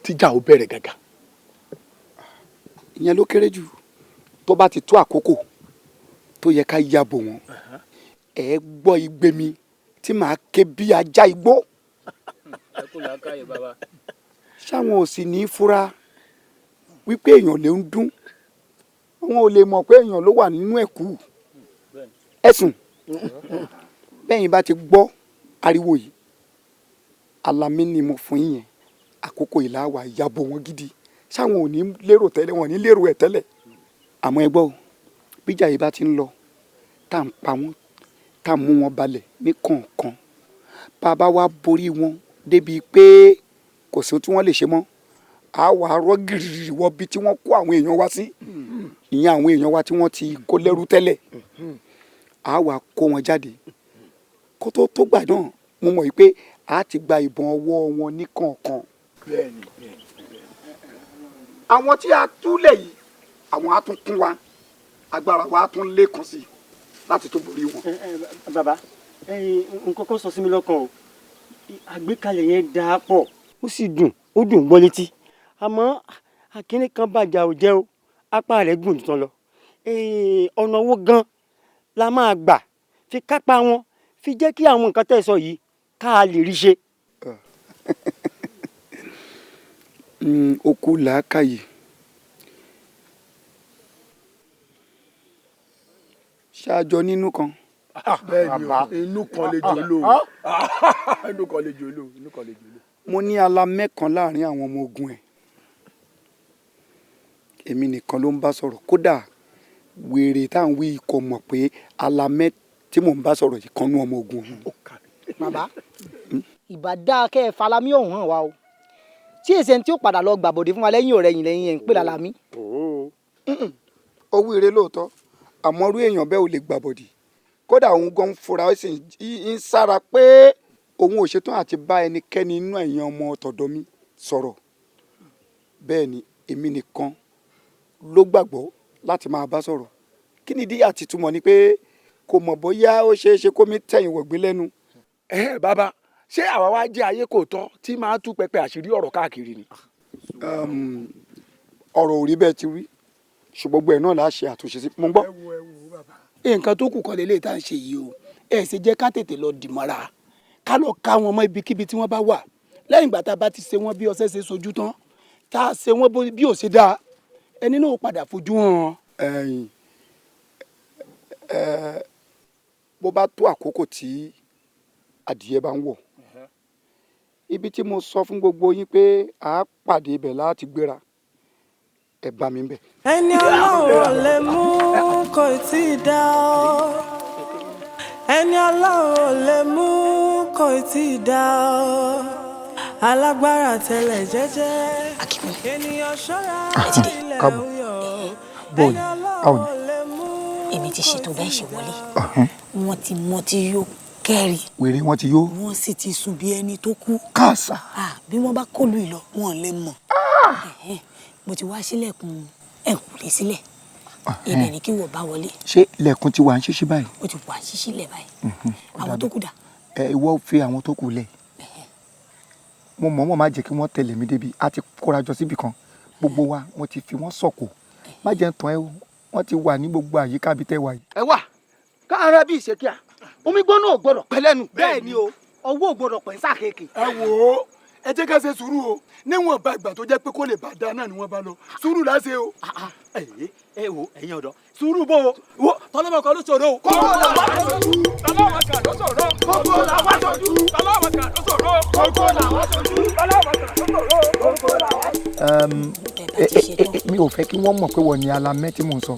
tíjà ó bẹ̀rẹ̀ gàgà? Ìyẹn ló kéré jù. Tó bá ti tó àkókò tó yẹ ká yàbò wọn, ẹ gbọ́ igbe mi tí màá ké bí ajá igbó. Ṣáwọn ò sì ní fura wípé èèyàn lè ń dún, wọn ò lè mọ̀ pé èèyàn ló wà nínú ẹ̀kú. Ẹ̀sùn bẹ́yìn bá ti gbọ́ ariwo yìí, alamí ni mo fún yín yẹn, àkókò ìlà wà yàbò wọn gidi. Ṣáwọn ò ní lérò tẹ́lẹ̀, wọn ò ní lérò ẹ̀ tẹ́lẹ̀. Àmọ́ ẹ gbọ́ o, bíjà yìí bá ti ń lọ, tá à ń pa wọ́n, tá à ń mú wọn balẹ̀ ní kọ̀ọ̀kan, bá a bá wá borí wọn débi pé kò sí ohun tí wọ́n lè ṣe mọ́, a wà á rọ́ gìrìrì wọ bí tí wọ́n kó àwọn èèyàn wá sí, ìyẹn àwọn èèyàn wa tí wọ́n ti kó lẹ́rú tẹ́lẹ̀, a wà kó wọn jáde. Kó tó tó gbà náà, mo mọ̀ wípé a ti gba ìbọn ọwọ́ wọn ní kọ̀ọ̀kan. Àwọn tí a túlẹ̀ yìí, àwọn á tún kún wa, agbára wa á tún lékun sí i láti tó borí wọn. Bàbá, nǹkan kan sọ sí mi lọ́kàn o, àgbékalẹ̀ yẹn dáa pọ̀, ó sì dùn, ó dùn gbọ́ létí, àmọ́ akínní kan bàjá ò jẹ́ o, apá rẹ̀ gùn jù tán lọ. Ọ̀nà owó gan la máa gbà fi kápá wọn, fi jẹ́ kí àwọn nǹkan tẹ́ sọ yìí ká lè rí ṣe. Ó kú làákàyè. Ṣáàjọ nínú kan. Bẹ́ẹ̀ni o, inú kan lè jò lò. Inú kan lè jò lò, inú kan lè jò lò. Mo ní alamẹ́ kan láàrin àwọn ọmọ ogun ẹ̀. Èmi nìkan ló ń bá sọ̀rọ̀. Kódà wèrè tá à ń wí kò mọ̀ pé alamẹ́ tí mò ń bá sọ̀rọ̀ yìí kan nú ọmọ ogun òun. Bàbá, ìbá dáa kẹ́ ẹ falamí ọ̀hún hàn wá o, tí èsì ẹni tí ó padà lọ gbàbọ̀dé fún wa lẹ́yìn ọ̀rẹ́ yìí lẹ́yìn ẹ̀ ń pè lálamí. Ó wíire lóòótọ́, àmọ́ irú èèyàn bẹ́ẹ̀ ò lè gbàbọ̀dì. Kódà òun gan ń fura, ó sì ń sára pé òun ò ṣetán àti bá ẹnikẹ́ni nínú ẹ̀yin ọmọ tọ̀dọ̀ mi sọ̀rọ̀. Bẹ́ẹ̀ ni èmi nìkan ló gbàgbọ́ láti máa bá sọ̀rọ̀. Kí ni ìdí àti túmọ̀ ni pé kò mọ̀ bóyá ó ṣeé ṣe kó mi tẹ̀yìn wọ̀gbìn lẹ́nu. Ẹ bàbá, ṣé àwa wá jẹ́ ayé kò tọ́ tí máa tú pẹpẹ àṣírí ọ̀rọ̀ káàkiri ni? Ọ̀rọ̀ ò rí bẹ́ẹ̀ ti rí, ṣùgbọ́n gbogbo ẹ̀ náà là á ṣe àtúnṣe sí. Mo ń gbọ́. Nǹkan tó kù kọ́ lélẹ́yìí tá à ń ṣe yìí o. Ẹ ṣe jẹ́ ká tètè lọ dìmọ́ra, ká lọ ká wọn mọ́ ibikíbi tí wọ́n bá wà. Lẹ́yìn ìgbà tá a bá ti ṣe wọ́n bí ọṣẹ ṣe sojú tán, tá a ṣe wọ́n bí ò ṣe dáa, ẹni náà ó padà fojú hàn. Ẹ̀yin, bó bá tó àkókò tí adìyẹ bá ń wọ̀, ibi tí mo sọ fún gbogbo yín pé a pàdé ibẹ̀ láti gbéra, ẹ bá mi bẹ̀. Ẹni Ọlọ́run ò lè mú kò tí ì dá ọ. Ẹni Ọlọ́run ò lè mú kò tí ì dá ọ. Alágbára tẹ́lẹ̀ jẹ́jẹ́. Ènìyàn ṣọ́ra ilẹ̀ Káàbọ̀. ń yọ̀. Bọ́ọ̀lù báwo ni? Èmi ti ṣètò bẹ́ẹ̀ ṣe wọlé. Wọ́n ti mọ tí yóò kẹ́rì. Wèrè wọn ti yó. Wọ́n sì ti sùn bí ẹni tó kú. Káàsà. Bí wọ́n bá kọlu ìlọ, wọn lè mọ̀. Mo ti wá sílẹ̀kùn ẹ̀kúlé sílẹ̀. Ibẹ̀ ni kí wọ́n bá wọlé. Ṣé ilẹ̀kùn ti wà ń ṣíṣí báyìí? Ó ti wà ṣíṣí lẹ̀ báyìí. Àwọn tó kù dà? Ẹ ìwọ fi àwọn tó kù lẹ̀. Mo mọ̀ọ́mọ̀ má jẹ́ kí wọ́n tẹ̀lé mi débi. A ti kórajọ síbì kan. Gbogbo wa mo ti fi wọ́n sọ̀kò. Má jẹ́ ń tàn ẹ́ o. Wọ́n ti wà ní gbogbo àyíká bí tẹ́ wà yìí. Ẹ wà káàárọ̀ bí ìṣèkíà, omi gbóná ò gbọ́dọ̀ pẹ́ lẹ́nu. Bẹ́ẹ̀ ni o, ọwọ́ ò gbọ́dọ̀ pẹ́ sákèké. Ẹ wò ó, ẹ jẹ́ ká ṣe sùúrù o. Níwọ̀n bá ìgbà tó jẹ́ pé kó lè bá dáa náà ni wọ́n bá lọ, sùúrù láṣẹ o. Ẹ wo ẹ̀yin ọ̀dọ́, sùúrù bò ó wo tọ́lọ́mọ kan ló ṣòro o. Kókó là wá ṣojú. Tọ́lọ́mọ kan ló ṣòro. Kókó là wá ṣojú. Tọ́lọ́mọ kan ló ṣòro. Kókó là wá ṣojú. Tọ́lọ́mọ kan ló ṣòro. Kókó là wá. Mi ò fẹ́ kí wọ́n mọ̀ pé wọ́n ní alamẹ́ tí mò ń sọ.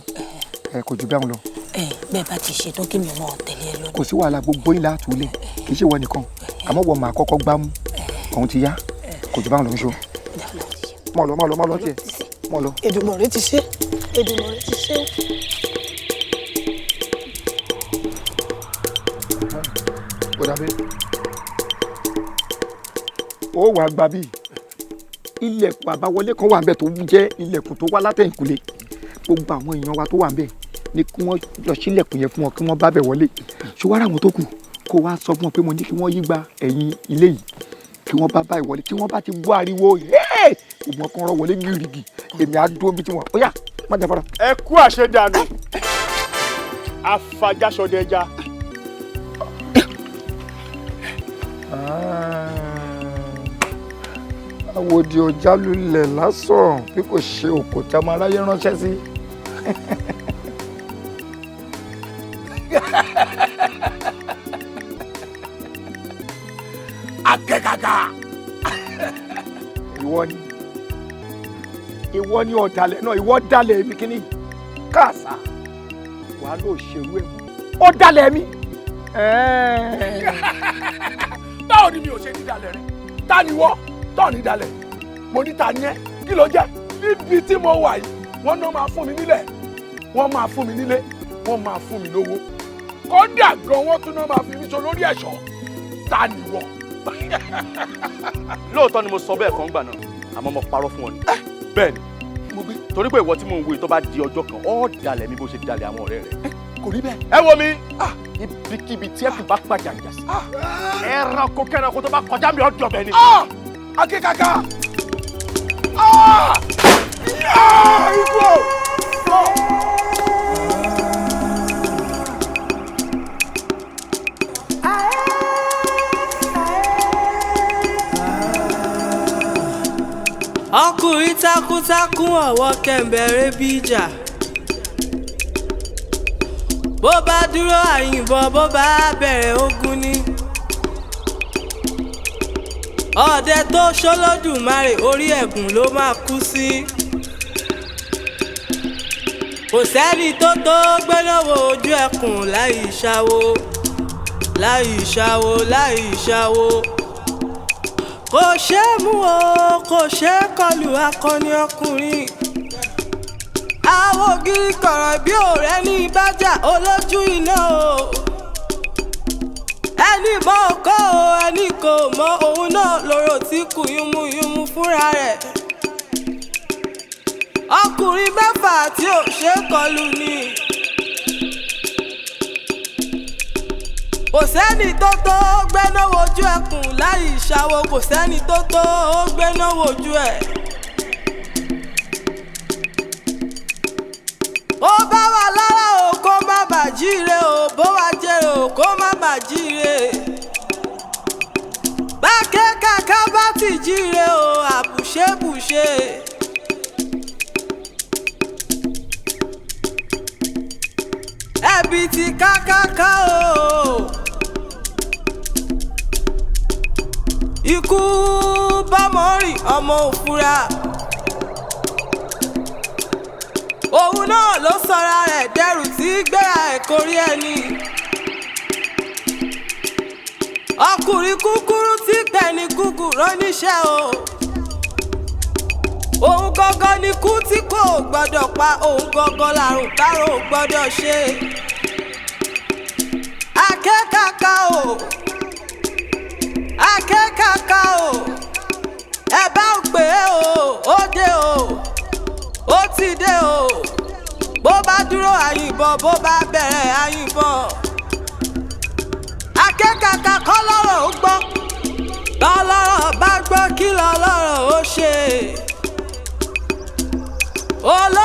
Kò jù bẹ́ẹ̀ lọ. Bẹ́ẹ̀ bá ti ṣetán kí mi ò mọ̀ tẹ̀lé ẹ lọ. Kò sí wàhálà, gbogbo yín láàtúlẹ̀, kì í ṣe wọ́n nìkan, àmọ́ wọ́n máa kọ́kọ́ gbámú. Òun ti yá, kò jù báwọn lọ ń ṣó. Mọ̀ lọ, mọ̀ lọ, mọ̀ lọ tiẹ̀, mọ̀ lọ. Èdùmàrè ti ṣe, Èdùmàrè ti ṣe. Ó dàbí ó wàá gba bíi ilẹ̀kùn àbáwọlé kan wà ń bẹ̀ tó jẹ́ ilẹ̀kùn tó wá látẹ̀yìnkùlé. Gbogbo àwọn èèyàn wa tó wà ń bẹ̀ ni kí wọ́n lọ sílẹ̀kùn yẹn fún wọn, kí wọ́n bá bẹ̀ wọlé. Ṣùgbọ́n àwọn tó kù kó wá sọ fún wọn pé mo ní kí wọ́n yí gba ẹ̀yìn ilé yìí, kí wọ́n bá bá ìwọlé. Tí wọ́n bá ti gbọ́ ariwo ògùn ọkàn rọ wọlé gírígì, èmi á dúró bí tí wọ́n ó yá má jẹ́ fara. Ẹ kú àṣedànù, afajásọdẹja. Àwòdì ọjà lulẹ̀ lásán bí kò ṣe òkò tí a máa ráyé ránṣẹ́ sí. Akẹ́kàkà. Ìwọ ni ọ̀dàlẹ̀ náà, ìwọ dalẹ̀ mi kíní káàsà, wàá lò ṣerú ẹ̀, ó dalẹ̀ mi. Báwo ni mi ò ṣe ní dalẹ̀ rẹ? Ta ni wọ́ tọ́ ní dalẹ̀? Mo ní ta ni ẹ́? Kí ló jẹ́? Níbi tí mo wà yìí, wọ́n náà máa fún mi nílẹ̀, wọ́n máa fún mi nílé, wọ́n máa fún mi lówó, kódà gan wọ́n tún náà máa fi mí ṣe olórí ẹ̀ṣọ́. Ta ni wọ́? Lóòótọ́ ni mo sọ bẹ́ẹ̀ fún gbà náà, àmọ́ mo parọ́ fún ọ ni. Bẹ́ẹ̀ ni, torí pé ìwọ tí mò ń wo yìí, tó bá di ọjọ́ kan, ó dalẹ̀ mi bó ṣe dalẹ̀ àwọn ọ̀rẹ́ rẹ̀. Kò rí bẹ́ẹ̀. Ẹ wo mi, ibikíbi tí ẹkùn bá pàjàjà sí, ẹranko kẹranko tó bá kọjá mi ọdọ bẹ́ẹ̀ ni. Akíkaka! Ikú o! Ọkùnrin takuntakun ọwọ́ kẹ̀ǹbẹ̀rẹ̀ bí ìjà. Bó bá dúró àyìnbọn, bó bá bẹ̀rẹ̀ ogun ni. Ọdẹ tó ṣolódùmarè orí ẹ̀gùn ló máa kú sí. Kò sẹ́ni tó tó gbéná wo ojú ẹkùn láì ṣàwo, láì ṣàwo, láì ṣàwo. Kò ṣeé mú o, kò ṣeé kọlù akọni ọkùnrin. Àwọn ògiri kọ̀rọ̀ bí ọ̀rẹ́ ní ìbájà olójú iná o. Ẹni mọ ọkọ o, ẹni kò mọ òun náà lóró tí kù yúnmúyúnmú fúnra rẹ̀. Ọkùnrin mẹ́fà tí ò ṣeé kọlù ni. Kò sẹ́ni tó tó gbéná wojú ẹkùn láì ṣàwo, kò sẹ́ni tó tó gbéná wojú ẹ̀. Ó bá wa lára o, kó má bà jíire o, bó wa jèrè o, kó má bà jíire. Bákẹ́ kàkà bá ti jíire o, àbùṣebùṣe. Ẹbí ti kákáká o. Ikú bọ́mọ rìn ọmọ òfura. Òun náà ló sọra rẹ̀ dẹrù tí gbéra ẹ̀ kórí ẹni. Ọkùnrin kúkúrú tí pẹ̀lú gúgù rán níṣẹ́ o. Òun gangan ni kú tí kò gbọ́dọ̀ pa, òun gangan làrùn tárò ò gbọ́dọ̀ ṣe. Akẹ́kàkà o, akẹ́kàkà o, ẹ bá ń pè é o, ó dé o, ó ti dé o. Bó bá dúró àyìnbọn, bó bá bẹ̀rẹ̀ àyìnbọn. Akẹ́kàkà kọ́ lọ́rọ̀ ó gbọ́, lọ́lọ́rọ̀ bá gbọ́ kí lọ́lọ́rọ̀ ó ṣe. Olórí.